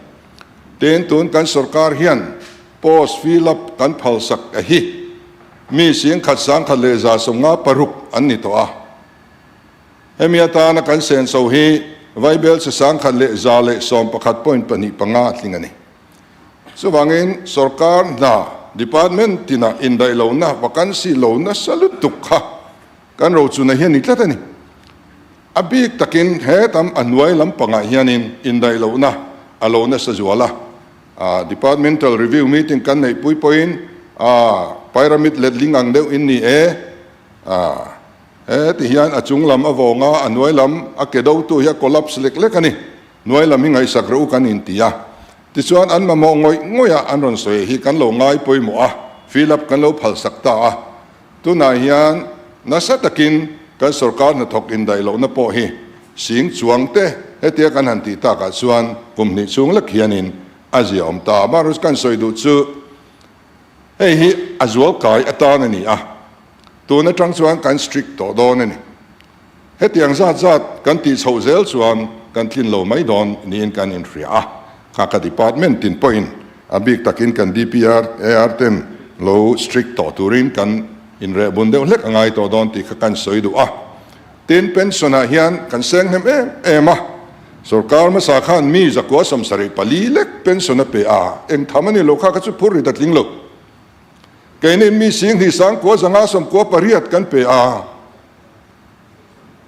Tin, tun kan sorkar hian post fill up kan phalsak a hi. Mi singkhat sangkhat leh 156 an ni tawh a. Hemi atana kan senso hi Vaibelchhe 1,111.25 a tling a ni. Chuvangin sorkar hna department tinah indaih lohna vacancy lo nasa lutuk kha kan rochuna hi a ni tlat a ni. A bik takin he tam a hnuai lampangah hianin indaih lohna a lo nasa zual a. Departmental review meeting kan neih pui pawhin pyramid letling ang deuh in ni e. He ti hian a chung lam a vawng a, a hnuai lam a ke dotu hi a collapse lek lek a ni. Hnuai lam hi ngaihsak rawh u kan inti a. Tichuan an mamawh ngawih ngawih a an rawn sawi hi kan lo ngai pawimawh a, fill up kan lo phalsak ta a. Tunah hian nasa takin kan sorkar hnathawk indaih lohna pawh hi sing chuang te hetia kan han tih takah chuan kum hnih chhung lek hianin a zia awm ta. Amaherawhchu kan sawi duh chu hei hi a zual kai atan a ni a, tun atang chuan kan strict tawh dawn a ni. Hetiang zat zat kan tih chhoh zel chuan kan tlin lo mai dawn niin kan inhria a, kha ka department tin pawhin a bik takin kan DPR, AR ten lo strict tawh turin kan inreh bun deuh hlek a ngai tawh dawn tih kha kan sawi duh a. Tin, pension ah hian kan seng hnem em em a, sorkar hmasa khan mi zakua 74 lek pension a pe a, eng tham a ni lo kha kha chu phur rit a tling lo. Keini mi 10,000 598 kan pe a.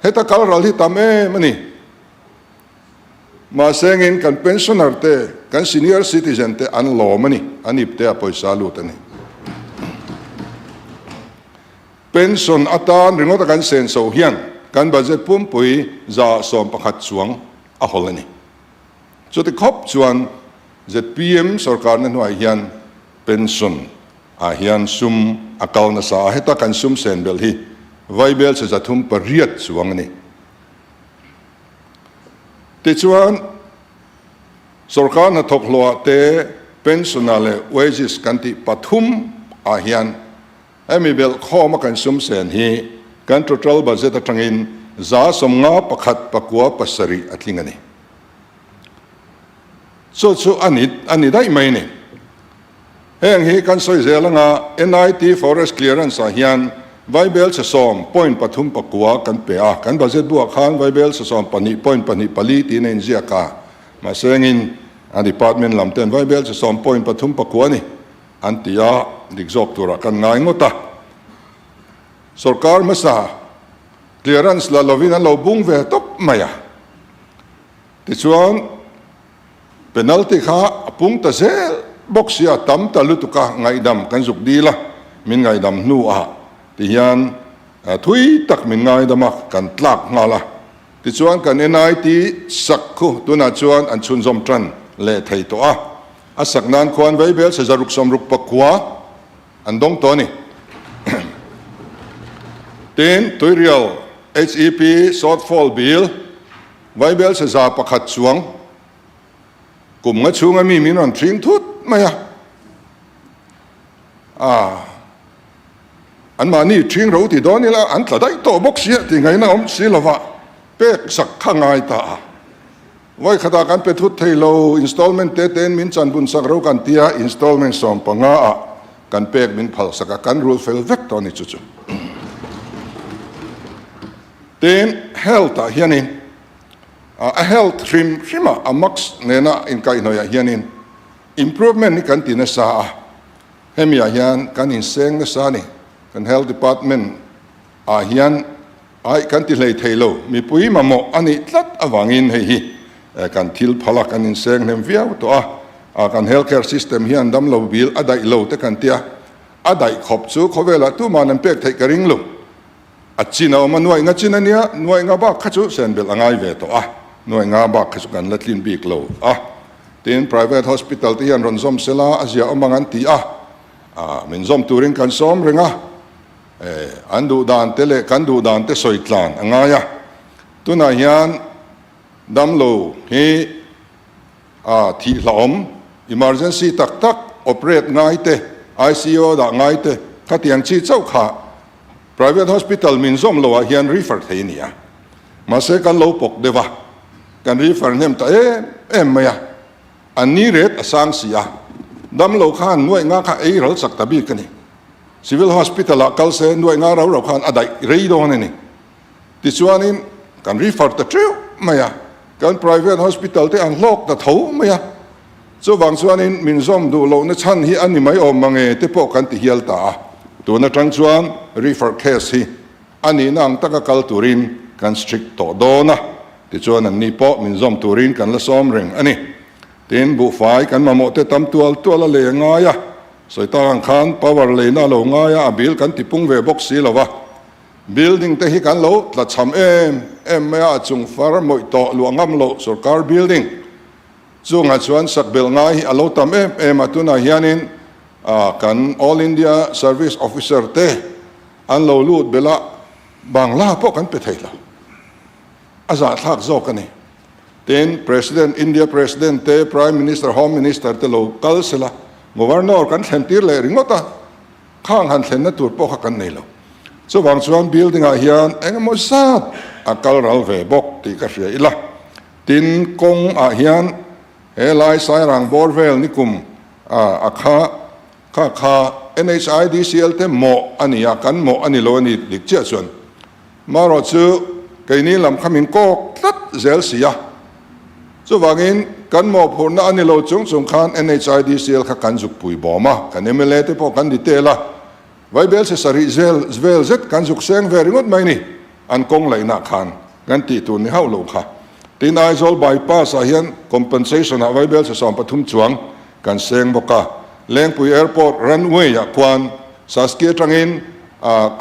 Heta kal ral hi tam em a ni. Mahse engin kan pensioner te, kan senior citizen te an lawm a ni, an ip te a pawisa lut a ni. Pension atan ringawt a kan senso hian kan budget pumpui 11% chuang a hawl a ni. Chuti khawp chuan zpm sorkarna hnuaiah hian pension ah hian sum a kal nasa a, heta kan sum sen belh hi vaibelchhe 308 chuang a ni. Tichuan, sorkar hnathawk hlawhah te pension ah leh wages kan tih pathum ah hian hemi belh khawm a kan sum sen hi kan total budget atangin 51.97 a tling a ni. Chu chu a ni a ni daih mai a ni. Heng hi kan sawi zel anga NIT Forest Clearance ah hian Vaibelchhe 7.39 kan pe a, kan budget buah khan Vaibelchhe 12.24 tiin a inziak a, mahse engin a department lam ten Vaibelchhe 7.39 a ni an ti a, dik zawk turah kan ngai ngawt a. Sorkar hmasa clearance la lovin an lo bung ve tawp mai a, tichuan Penalty kha a pung ta zel bawk sia, tam ta lutuk a ngaihdam kan zuk dil a, min ngaihdam hnuah tihian thui tak min ngaidam a, kan tlak nghal a. Tichuan kan NIT sak khu tunah chuan an chhunzawm tan leh thei tawh a, a sak nan khuan Vaibel sazaruk 60 pakua an dawng tawh a ni. Tin, Tuirial HEP shortfall bill Vaibel saza pakhat chuang kum nga chhunga mi min rawn thing thut mai a, ah. Anmahni ṭhing ro ti dawn ila an tla daih tawh bawk sia tih ngaihna awm si lova pek sak kha ngai ta a. Vawikhatah kan pe thut thei lo, installment te tein min chan bun sak ro kan tia, installment 15 ah kan pek min phal sak a, kan rul fel vek tawh a ni chu chu. Tin, health ah hianin a health hrim hrim ah a max nena inkaihhnawih ah hianin improvement hi kan ti nasa a. Hemi ah hian kan inseng nasa a ni. Kan Health Department ah hian aih kan ti hlei thei lo, mipui mamawh a nih tlat avangin hei hi kan thil phal a, kan inseng hnem viau tawh a. Ah kan health care system hian damlo bil a daih lo te kan tia, a daih khawp chu khawvelah tuman an pek theih ka ring lo. A chin a awm a, nuaih nga chin a nia, nuaih nga bak kha chu sen belh a ngai ve tawh a, nuaih nga bak kha chu kan la tlin bik lo a. Tin, private hospital te hian rawn zawm sela a zia awm ang an ti a, min zawm turin kan sawm reng a, an duh dan te leh kan duh dan te sawi tlan a ngai a. Tunah hian damlo hi a thih hlauhawm, emergency tak tak operate ngai te, ICU dah ngai te, khatiang chi chauh kha Private hospital min zawm loh ah hian refer thei a ni a, mahse kan lo pawk deuh a, kan refer hnem ta em em mai a, an ni ret a sang si a, damlo khan nuaih nga kha ei ral chak ta bik a ni. Civil hospital ah kal se nuaih nga rau rau khan a daih rei dawn a ni. Tichuanin kan refer ta teuh mai a, kan private hospital te an hlawk ta tho mai a, Chuvang chuanin min zawm duh lohna chhan hi a ni mai awm mange te pawh kan ti hial ta a, tun atang chuan refer case hi a nihna ang taka kal turin kan strict tawh dawn a, tichuan anni pawh min zawm turin kan la sawm reng a ni. Tin, buhfai kan mamawh te tam tual tual a lei a ngai a, sawi tak ang khan power leina a lo ngai a, a bill kan ti pung ve bawk si lo va, building te hi kan lo tla cham em em mai a, a chung far mawih tawh luah ngam loh sorkar building Chungah chuan sakbelh ngai hi a lo tam em em a, tunah hianin kan All India Service Officer te an lo lut belh a, Bangla pawh kan pe thei lo, a zahthlak zawk a ni. Tin, President, India President te, Prime Minister, Home Minister te lo kal sela, Governor kan thlen tir leh ringawt a, khang han thlenna tur pawh kha kan nei lo. Chuvang chuan building ah hian engemaw zat a kal ral ve bawk tih ka hria ila. Tin, kawng ah hian he lai Sairang bawr vel nikum a kha kha kha NHIDCL te mawh a ni a, kan mawh a ni lo a ni dik chiah chuan. Marawh chu keini lam kha min kawk tlat zel si a, chuvangin kan mawhphurhna a ni lo chung chung khan NHIDCL kha kan zuk pui bawm a, kan mla te pawh kan detail a, Vaibel se sarih zel vel zet kan zuk seng ve ringawt mai ni. An kawng laihna khan kan tih tur ni hauh lo kha. Tin, Aizawl bypass ah hian compensation ah Vaibel se 13 chuang kan seng bawk a. Lengpui Airport runway ah khuan Saski atangin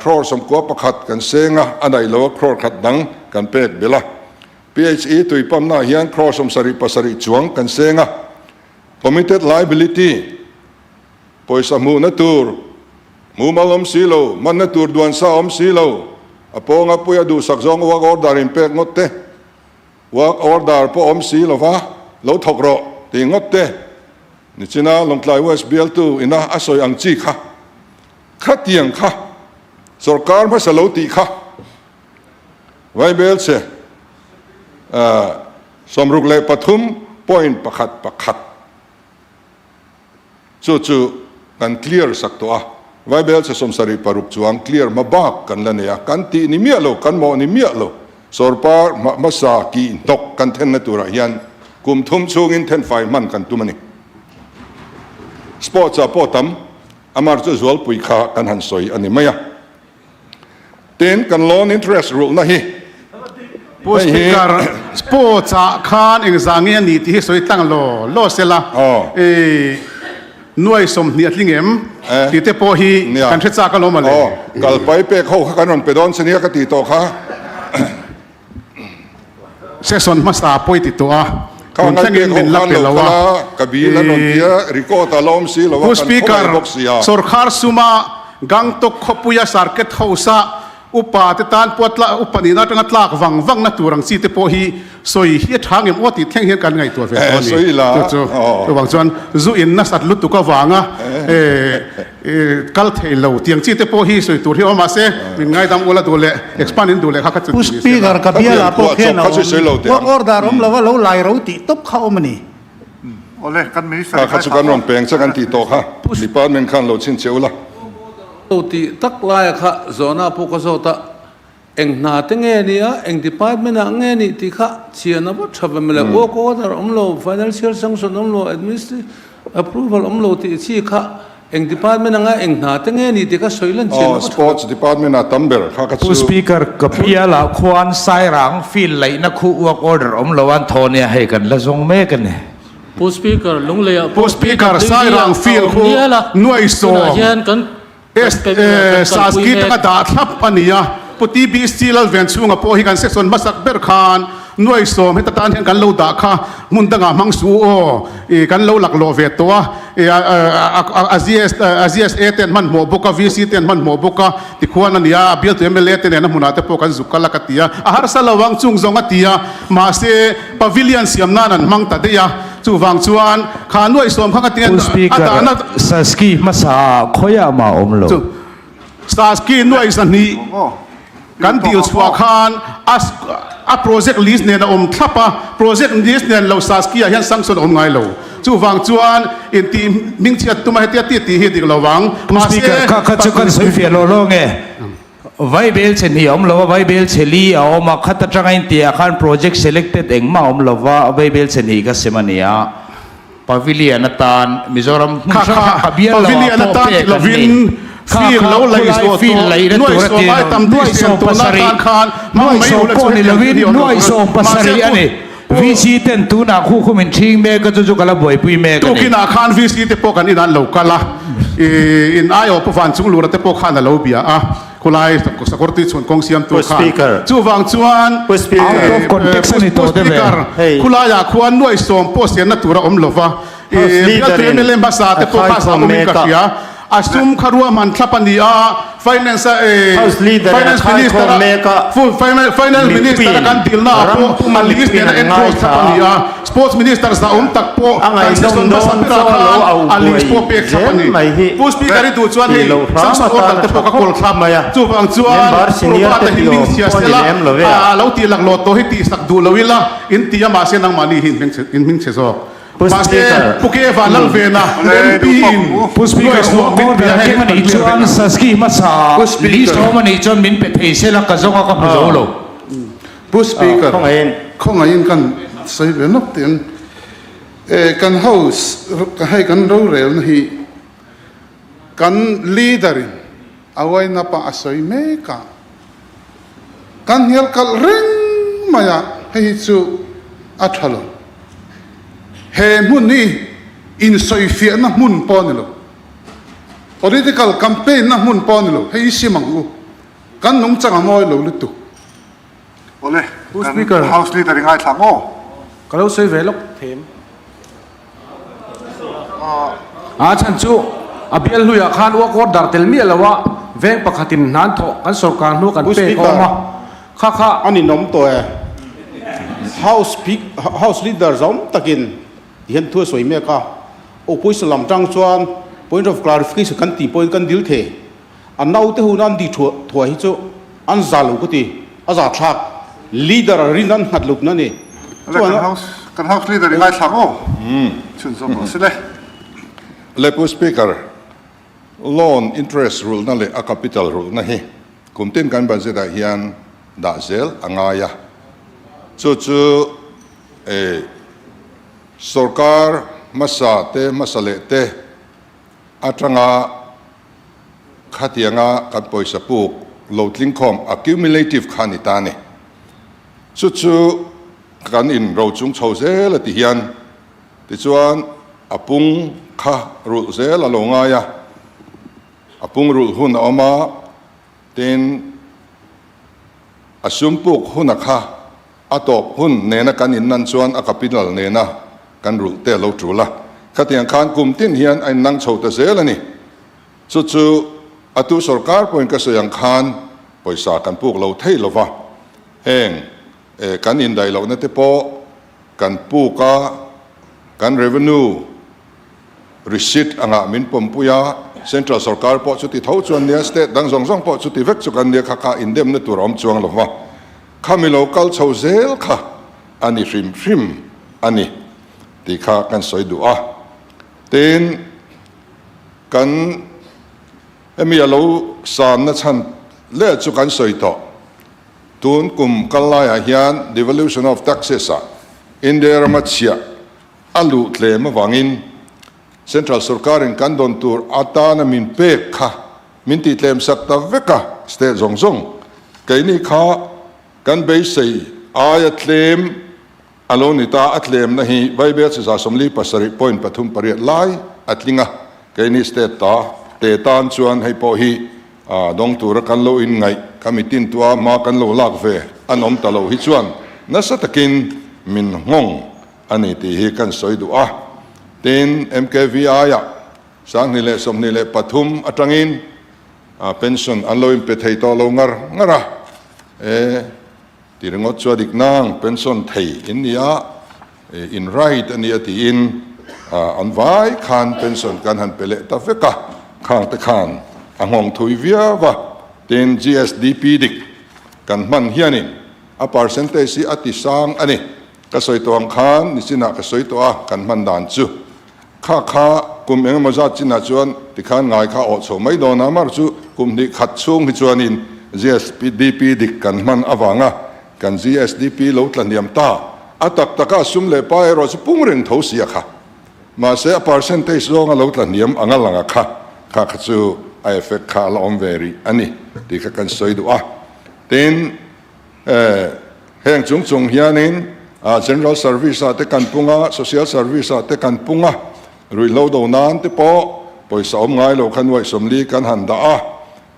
crore 91 kan seng a, a daih lo a crore khat dang kan pek belh a. PHE tui pump-na ah hian crore 77 chuang kan seng a. Committed liability. Pawisa hmuhna tur mumal awm si lo, hmanna tur duan sa awm si lo, a pawnga puia duhsak zawng work order in pek ngawt te, work order pawh awm si lova lo thawk rawh tih ngawt te, nichina Lawngtlai West bialtu ina a sawi ang chi kha, khatiang kha sorkar hmasa lo tih kha Vaibelchhe 63.1 pakhat. Chu chu kan clear sak tawh a, Vaibel chhe 76 chuang clear hma bak kan la nei a, kan tih ni miah lo, kan mawh ni miah lo. Sawrpar hma hmasa kih hnawk kan thenna turah hian kum thum chhungin thenfai hman kan tum a ni. Sports ah pawh tam, amar chu zualpui kha kan han sawi a ni mai a. Tin, kan loan interest rulhna hi Pu hei hi. Speaker, sports ah khan engzah nge a nih tih hi sawi tlang law law sela, i nuai 20 a tling em tih te pawh hi kan hre chak alawm ale. Aw, kalpai pek ho kha kan rawn pe dawn che nia ka tih tawh kha. Session hmasa pawi ti tawh a. Kha Tun ngai thlengin pek ho min la khan pe lo lo kal a. a, ka bill an rawn ti a, record a la awm si lo a, Pu kan khaw Speaker, mai bawk si a. Sorkar suma Gangtok khawpuia Circuit House-a upa te tan pawh tla upa nihna atanga tlak vang vang na tur ang chi te pawh hi sawi hi a tha ngem aw tih thleng hian kan ngaihtuah ve tawh a ni. Chu chu chuvang chuan zu in nasat lutuk avanga kal thei lo tiang chi te pawh hi sawi tur hi awm mahse min ngaidam ula duh leh expand in duh leh kha kha chu Pu ti ni se Speaker la. ka bialah pawh khian a awm. Work order awm lova lo lai ro tih tawp kha awm a ni. Awle kan minister Kha kha chu kan rawn peng che kan tih tawh kha department khan lo chhin che ula. Lo tih tak laia kha zawhna pawh ka zawt a, eng hna te nge ni a, eng department ah nge nih tih kha chian a va tha ve mawle, work order awm lo, financial sanction awm lo, administrative approval awm lo tih chi kha eng department anga eng hna te nge nih tih kha sawi lan chian a va tha ve. Sports department ah tam ber kha kha Pu chu. Speaker, ka bialah khuan Sairang field laihna khu work order awm lo an thaw nia hei kan la zawng mek a ni. Pu Speaker, Lungleiah Pu pawh Speaker, PWD Sairang ah a field awm khu nial a, nuai tunah sawm hian kan kan pe kan kalpui Saski mek. taka dah thlap a ni a. Pu TBC Lalvenchhunga pawh hi kan section hmasak ber khan nuai sawm heta tan hian kan lo dah kha hmun dangah hmang suh u aw, ih kan lo laklawh ve tawh a, ih a GSA te an hmanhmawh bawk a, VC te an hmanhmawh bawk a, tikhuan a ni a, a bialtu mla te nena hmunah te pawh kan zuk kal a ka ti a, a harsa lo ang chung zawng a ti a, mahse Pavilion siam nan an hmang ta daih a, chuvang chuan kha nuaihsawm kha ka ti Pu a Speaker, dahna Saski hmasa ah khawiah mah awm lo. Chu Saski nuaihsahnih kan dil chhuah khan a a project list nen a awm thlap a, project list nen lo Saski ah hian sanction a awm ngai lo. Chuvang chuan intih hmingchhiat tuma hetia ti tih hi dik lo vang. Pu Speaker, kha kha chu kan sawi fiah lo lo nge? Vaibel chhe hnih a awm lo a, vaibel chhe li a awm a, khat atanga intiah khan project selected engmah a awm lo va, vaibel chhe hnih ka sem a ni a, Pavilion atan Mizoram hmun hrang hrang ka bial lo ah pawh pek an ni. Kha kha khulai field laihna tur a ti lo, nuaih 70, nuaih sawm pawh ni lovin nuaih 70 a ni. VC ten tunah khu khu min ṭhing mek a, chu chu ka la buaipui mek a ni. Tukinah khan VC te pawh kan inah an lo kal a, in aiawh Pu Van Chunglura te pawh khan a lo bia a, khulai Sakawr tui chhun kawng siamtu khan. Chuvang chuan Out of context a ni tawh deuh e. Khulaiah khuan nuai sawm pawh sianna tur a awm lo va, Bialtu mla hmasa te pawh kha zah awmin ka hria. A sum kha ruahman thlap a ni a, Finance a Finance Minister a Finance Minister a kan dilna ah pawh a list nen a enclose thlap a ni a, Sports Minister zah awm tak pawh kan session hmasa berah khan a list pawh pek thlap a ni. Pu Speaker i duh chuan hei sanction order te pawh ka kawl thlap, chuvang chuan Pu Robert-a hi hming chhia sela a lo tih laklawh tawh hi tihsak duh lo ila in ti a mahse nangmahni hi in hming chhe zawk. Mahse, Pu Ke Van Lalvena MP in Pu Speaker, nuai sawm min Work pe a order hei keng a kan nih clear chuan vek ang. Saski hmasa Pu Speaker. list awm a nih chuan min pe thei sela ka zawng a ka hmu zo lo. Pu Speaker, khawngaihin kan sawi ve nawk teh ang. Kan House, hei kan rorelna hi kan Leader in a uainap a a sawi mek a, kan hnial kalh reng mai a, hei hi chu a tha lo. He hmun hi insawifiahna hmun pawh a ni lo, political campaign na hmun pawh a ni lo, hei hi sim ang u, kan nungchang a mawi lo lutuk. Awle, Pu kan Speaker. House Leader i ngaithla ang aw. Ka lo sawi ve lawk them. A chhan chu a bial hluiah khan work order tel miah lo a, veng pakhatin hnan thawh kan sorkar hnu kan Pu pek a awm a, Speaker, kha kha. A ninawm tawh e. House House Leader zawm takin tihian thu a sawi mek a, Opposition lam tang chuan point of clarification kan tih pawhin kan dil thei. A naute hun an di thuai hi chu an za lo ka ti, a za thlak. Leader a rin an nghat lut na ni. Le kan house kan house leader i ngaithla maw? Chhun zawm rawh se le. Le Pu Speaker, loan interest rulhna leh a capital rulhna hi kum tin kan budget ah hian dah zel a ngai a. Chu chu eh sorkar hmasa te hmasa leh te atanga Khatianga kan pawisa puk lo tlingkhawm accumulative kha ni ta ni. Chu chu kan in ro chung chho zel a ti hian tichuan a pung kha rulh zel a lo ngai a, a pung rulh hun a awm a, tin a sum puk huna kha. A tawp hun nena kan innan chuan a capital nena kan rulh te a lo tul a. Khatiang khan kum tin hian a innang chho ta zel a ni. Chu chu a tu sorkar pawhin ka sawi ang khan pawisa kan puk lo thei lo va. Heng kan indaih lohna te pawh kan puk a, kan revenue receipt angah min pawmpui a, central sorkar pawh chuti tho chuan nia, state dang zawng zawng pawh chuti vek chu kan nia kha kha indemna tur a awm chuang lo va. Khami lo kal chho zel kha a ni hrim hrim a ni tih kha kan sawi duh a. Tin, kan hemi a lo sanna chhan leh chu kan sawi tawh. Tun kum kal laiah hian devolution of taxes ah India rama chhiah a luh tlem avangin Central sorkarin kan dawn tur atana min pek kha min tih tlem sak ta vek a, state zawng zawng keini kha kan beisei aia tlem a lo ni ta, a tlemna hi Vaibel chi 47.38 lai a tling a, keini state ta te tan chuan hei pawh hi dawng tura kan lo inngaih kha mi tintua hma kan lo lak ve an awm ta lo hi chuan nasa takin min nghawng a ni tih hi kan sawi duh a, tin MKVI-ah 2023 atangin pension an lo inpe thei tawh lo ngar ngar a, e ti ringawt chu a dik nang, pension thei in ni a, in right a nia tiin an vai khan pension kan han pe leh ta vek a, khang te khan a nghawng thui viau a, tin GSDP dik kan hman hianin a percentage hi a ti sang a ni, ka sawi tawh ang khan nichinah ka sawi tawh a, kan hman dan chu. Kha kha kum eng emaw zat chinah chuan tikhan ngai kha awh chho mai dawn a, mar chu kum hnih khat chhung hi chuanin GSDP dik kan hman avanga kan GSDP lo tla hniam ta. A tak taka sum leh pa erawh chu pung reng tho sia kha. Mahse a percentage zawnga lo tla hniam anga langa kha kha kha chu a effect kha a la awm ve rih a ni tih kha kan sawi duh a. Tin, Heng chung chung hianin General Service ah te kan pung a, Social Service ah te kan pung a, ruihhlo do nan te pawh pawisa awm ngai lo kha nuaih sawmli kan han dah a.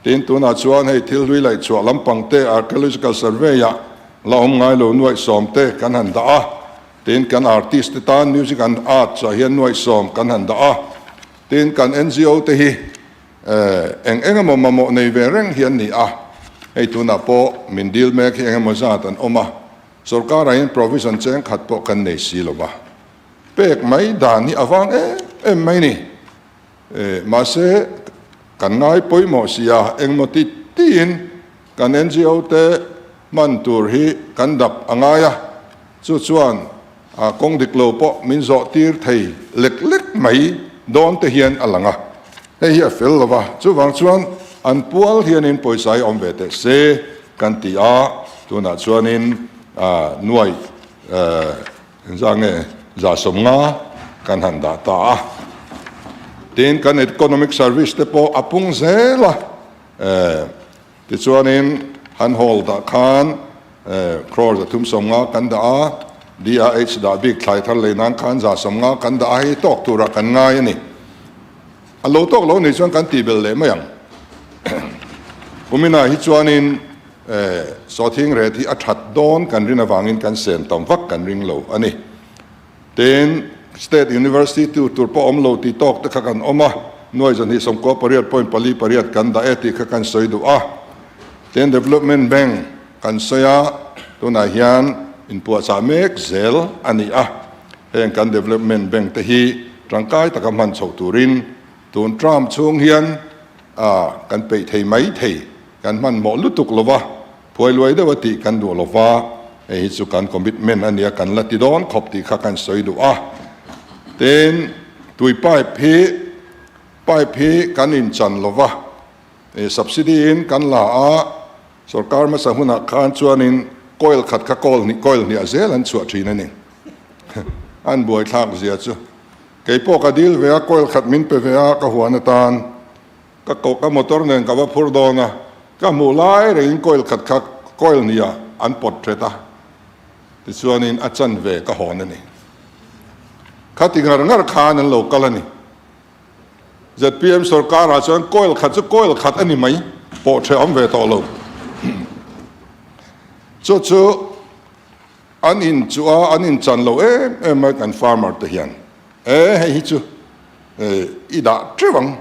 Tin, tunah chuan hei thil hlui laih chhuah lampang te Archaeological Survey ah la awm ngai lo nuaih sawm te kan han dah a. Tin, kan artist te tan Music and Arts ah hian nuaih sawm kan han dah a. Tin, kan NGO te hi Eng eng emaw mamawh nei ve reng hi an ni a, hei tunah pawh min dil mek hi eng emaw zat an awm a, sorkarah hian provision cheng khat pawh kan nei si lo va, pek mai dan hi a vang em em mai ni. Mahse, kan ngai pawimawh si a, engmaw ti tiin kan NGO te hman tur hi kan dap a ngai a, chu chuan A kawng dik lo pawh min zawh tir thei lek lek mai dawn te hian a lang a, hei hi a fel lo va, chuvang chuan an pual hianin pawisa hi awm ve teh se kan ti a, tunah chuanin nuai engzah nge 150 kan han dah ta a, tin kan economic service te pawh a pung zel a. Tichuanin han hall dah khan crore 350 kan dah a, DRH dah bik thlai thar lei nan khan 150 kan dah a, hei tawk turah kan ngai a ni. A lo tawk lo nih chuan kan tih belh leh mai ang. Kuminah hi chuanin sawthing ret hi a that dawn kan rin avangin kan sem tam vak kan ring lo a ni. Tin, State University tu tur pawh awm lo tih tawk te kha kan awm a, nuai 298.48 kan dah e tih kha kan sawi duh a. Tin, Development Bank kan sawi a, tunah hian inpuahchah mek zel a ni a. Heng kan Development Bank te hi tangkai taka hman chhoh turin tun term chhung hian kan peih thei mai thei, kan hmanhmawh lutuk lo va. Phuai luai deuh a tih kan duh lo va, hei hi chu kan commitment a nia, kan la ti dawn khawp tih kha kan sawi duh a. Tin, tui pipe hi, pipe hi kan inchan lo va, subsidy in kan la a, sorkar hmasa hunah khan chuanin coil khat kha coil hnih, coil hniah zel an chhuah thin a ni. An buaithlak zia chu. Kei pawh ka dil ve a, coil khat min pe ve a, ka huan atan. Ka koh ka motor nen ka va phur dawn a, ka hmuh lai rengin coil khat kha coil hniah an pawt thet a, tichuanin a chanve ka hawn a ni. Khati ngar ngar khan an lo kal a ni. ZPM sorkarah chuan coil khat chu coil khat a ni mai, pawh hrehawm ve tawh lo. Chu chu. An in chu a, an in chan lo em em mai kan farmer te hian. E hei hi chu i dah teuh ang.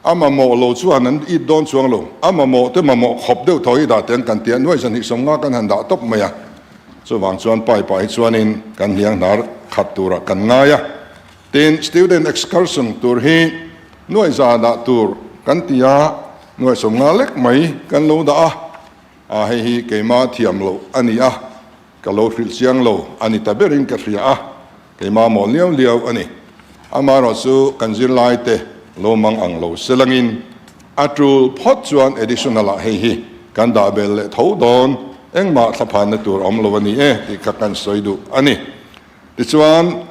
A mamawh lo chuan an it dawn chuang lo. A mamawh te mamawh khawp deuh thaw hi dah teh an kan ti a, nuai zahnih 50 kan han dah tawp mai a. Chuvang chuan pipe ah hi chuanin kan hniang hnar khat turah kan ngai a. Tin, student excursion tur hi nuai za dah tur kan ti a, nuai 50 lek mai kan lo dah a. A hei hi keimah thiam loh a ni a, ka lo hrilh chiang lo a ni ta berin ka hria a, keimah mawl liau liau a ni. Amaherawh chu kan zirlaite lo mang ang lo se langin a tul phawt chuan additional ah hei hi kan dah bel leh tho dawn, engmah thlaphanna tur awm lo a ni e tih kha kan sawi duh a ni. Tichuan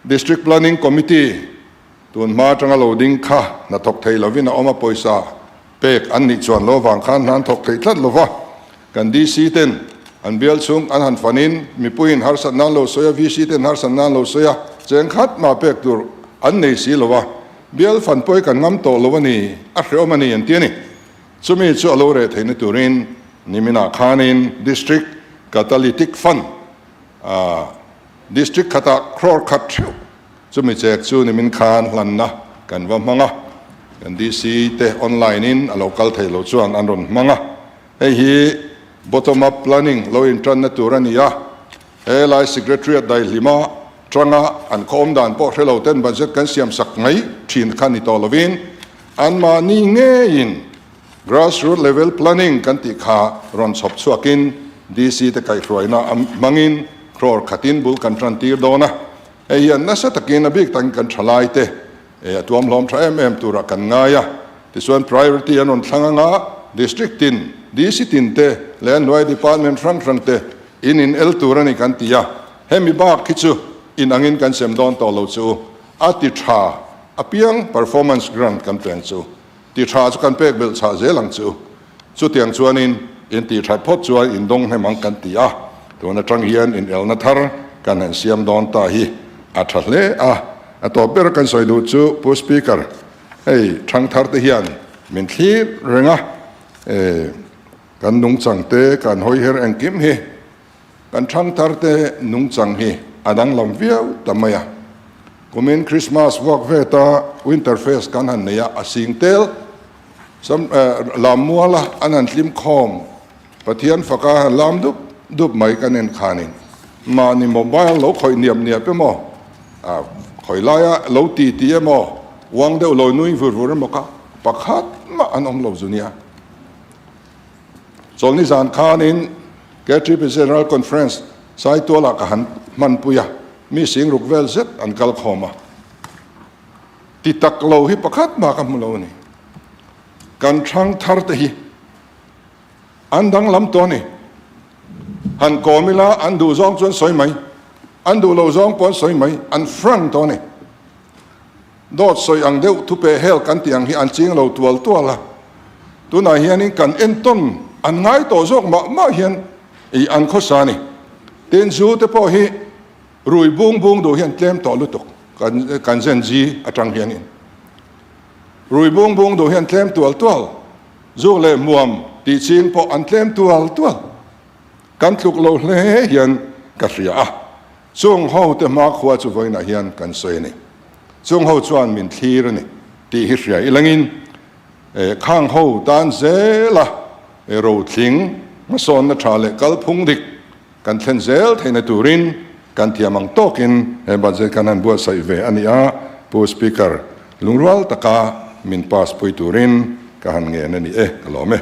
District Planning Committee tun hma atanga lo ding kha hnathawk thei lovin a awm a, pawisa Pek an nih chuan lo vang khan hna an thawk thei tlat lo va, kan DC ten an bial chhung an han fanin mipuiin harsatna an lo sawi a, VC ten harsatna an lo sawi a, cheng khat mah pek tur an nei si lo a, bial fan pawh hi kan ngam tawh lo a ni, a hreawm a ni an ti a ni. Chumi chu a lo reh theihna turin niminah khanin District Catalytic Fund, District khatah crore khat theuh Chumi chek chu nimin khan hlanna kan va hmang a, kan DC te online in a lo kal thei lo chuan an rawn hmang a. Hei hi bottom up planning lo intanna tur a ni a, he lai Secretariat daihlima tanga an khaw awm dan pawh hre lo ten budget kan siam sak mai thin kha ni tawh lovin anmahni ngeiin grassroot level planning kan tih kha rawn chhawp chhuakin DC te kaihhruaina hmangin crore khatin bul kan tan tir dawn a. Hei hian nasa takin a bik takin kan thalai te a tuam hlawm tha em em turah kan ngai a, tichuan priority an rawn thlang anga District tin, DC tin te leh an hnuai department hrang hrang te in in el tur a ni kan ti a, hemi bak hi chu in angin kan sem dawn tawh lo chu a ti tha apiang performance grant kan peng chu ti tha chu kan pek belh chhah zel ang chu. Chutiang chuanin in tih that phawt chuan in dawng hnem ang kan ti a, tun atang hian in elna thar kan han siam dawn ta hi a tha hle a. A tawp ber kan sawi duh chu Pu Speaker, hei thang thar te hian min thlir reng a, e kan nungchang te kan hawi her engkim hi kan thang thar te nungchang hi a danglam viau ta mai a. Kumin Christmas vuak veta Winter Fest kan han nei a, a sing tel. Sam lam muala an han tlim khawm Pathian faka han lam dup dup mai kan en khanin mahni mobile lo khawih niap niap emaw a khawi laia lo ti ti emaw uang deuh lo nui vur vur emaw kha pakhat mah an awm lo zu nia. Chawlhni zan khanin KTP General Conference Saitualah ka han hmanpui a, mi singruk vel zet an kal khawm a. Ti tak lo hi pakhat mah ka hmu lo a ni. Kan thlang thar te hi an danglam tawh a ni. Han kawm ila an duh zawng chuan sawi mai, an duh lo zawng pawh an sawi mai, an frank tawh a ni. Dawt sawi ang deuh thupe hel kan tih ang hi an ching lo tual tual a. Tunah hianin kan entawn an ngai tawh zawk mah mah hian i an khawsa a ni. Tin, zu te pawh hi Rui bung bung duh hian tlem tawh lutuk kan kan zen zi atang hianin rui bung bung duh hian tlem tual tual zuk leh muam tih ching pawh an tlem tual tual kan tluk lo hle hian ka hria a chung ho te hma khua chu vawiinah hian kan sawi a ni chung ho chuan min thlir a ni tih hi hria ilangin khang ho tan zela rothling hmasawnna tha leh kalphung dik Kan thlen zel theihna turin kan thiam ang tawkin he budget kan han buatsaih ve a ni a, Pu Speaker, lungrual taka min pass pui turin ka han ngen a ni e, ka lawm e.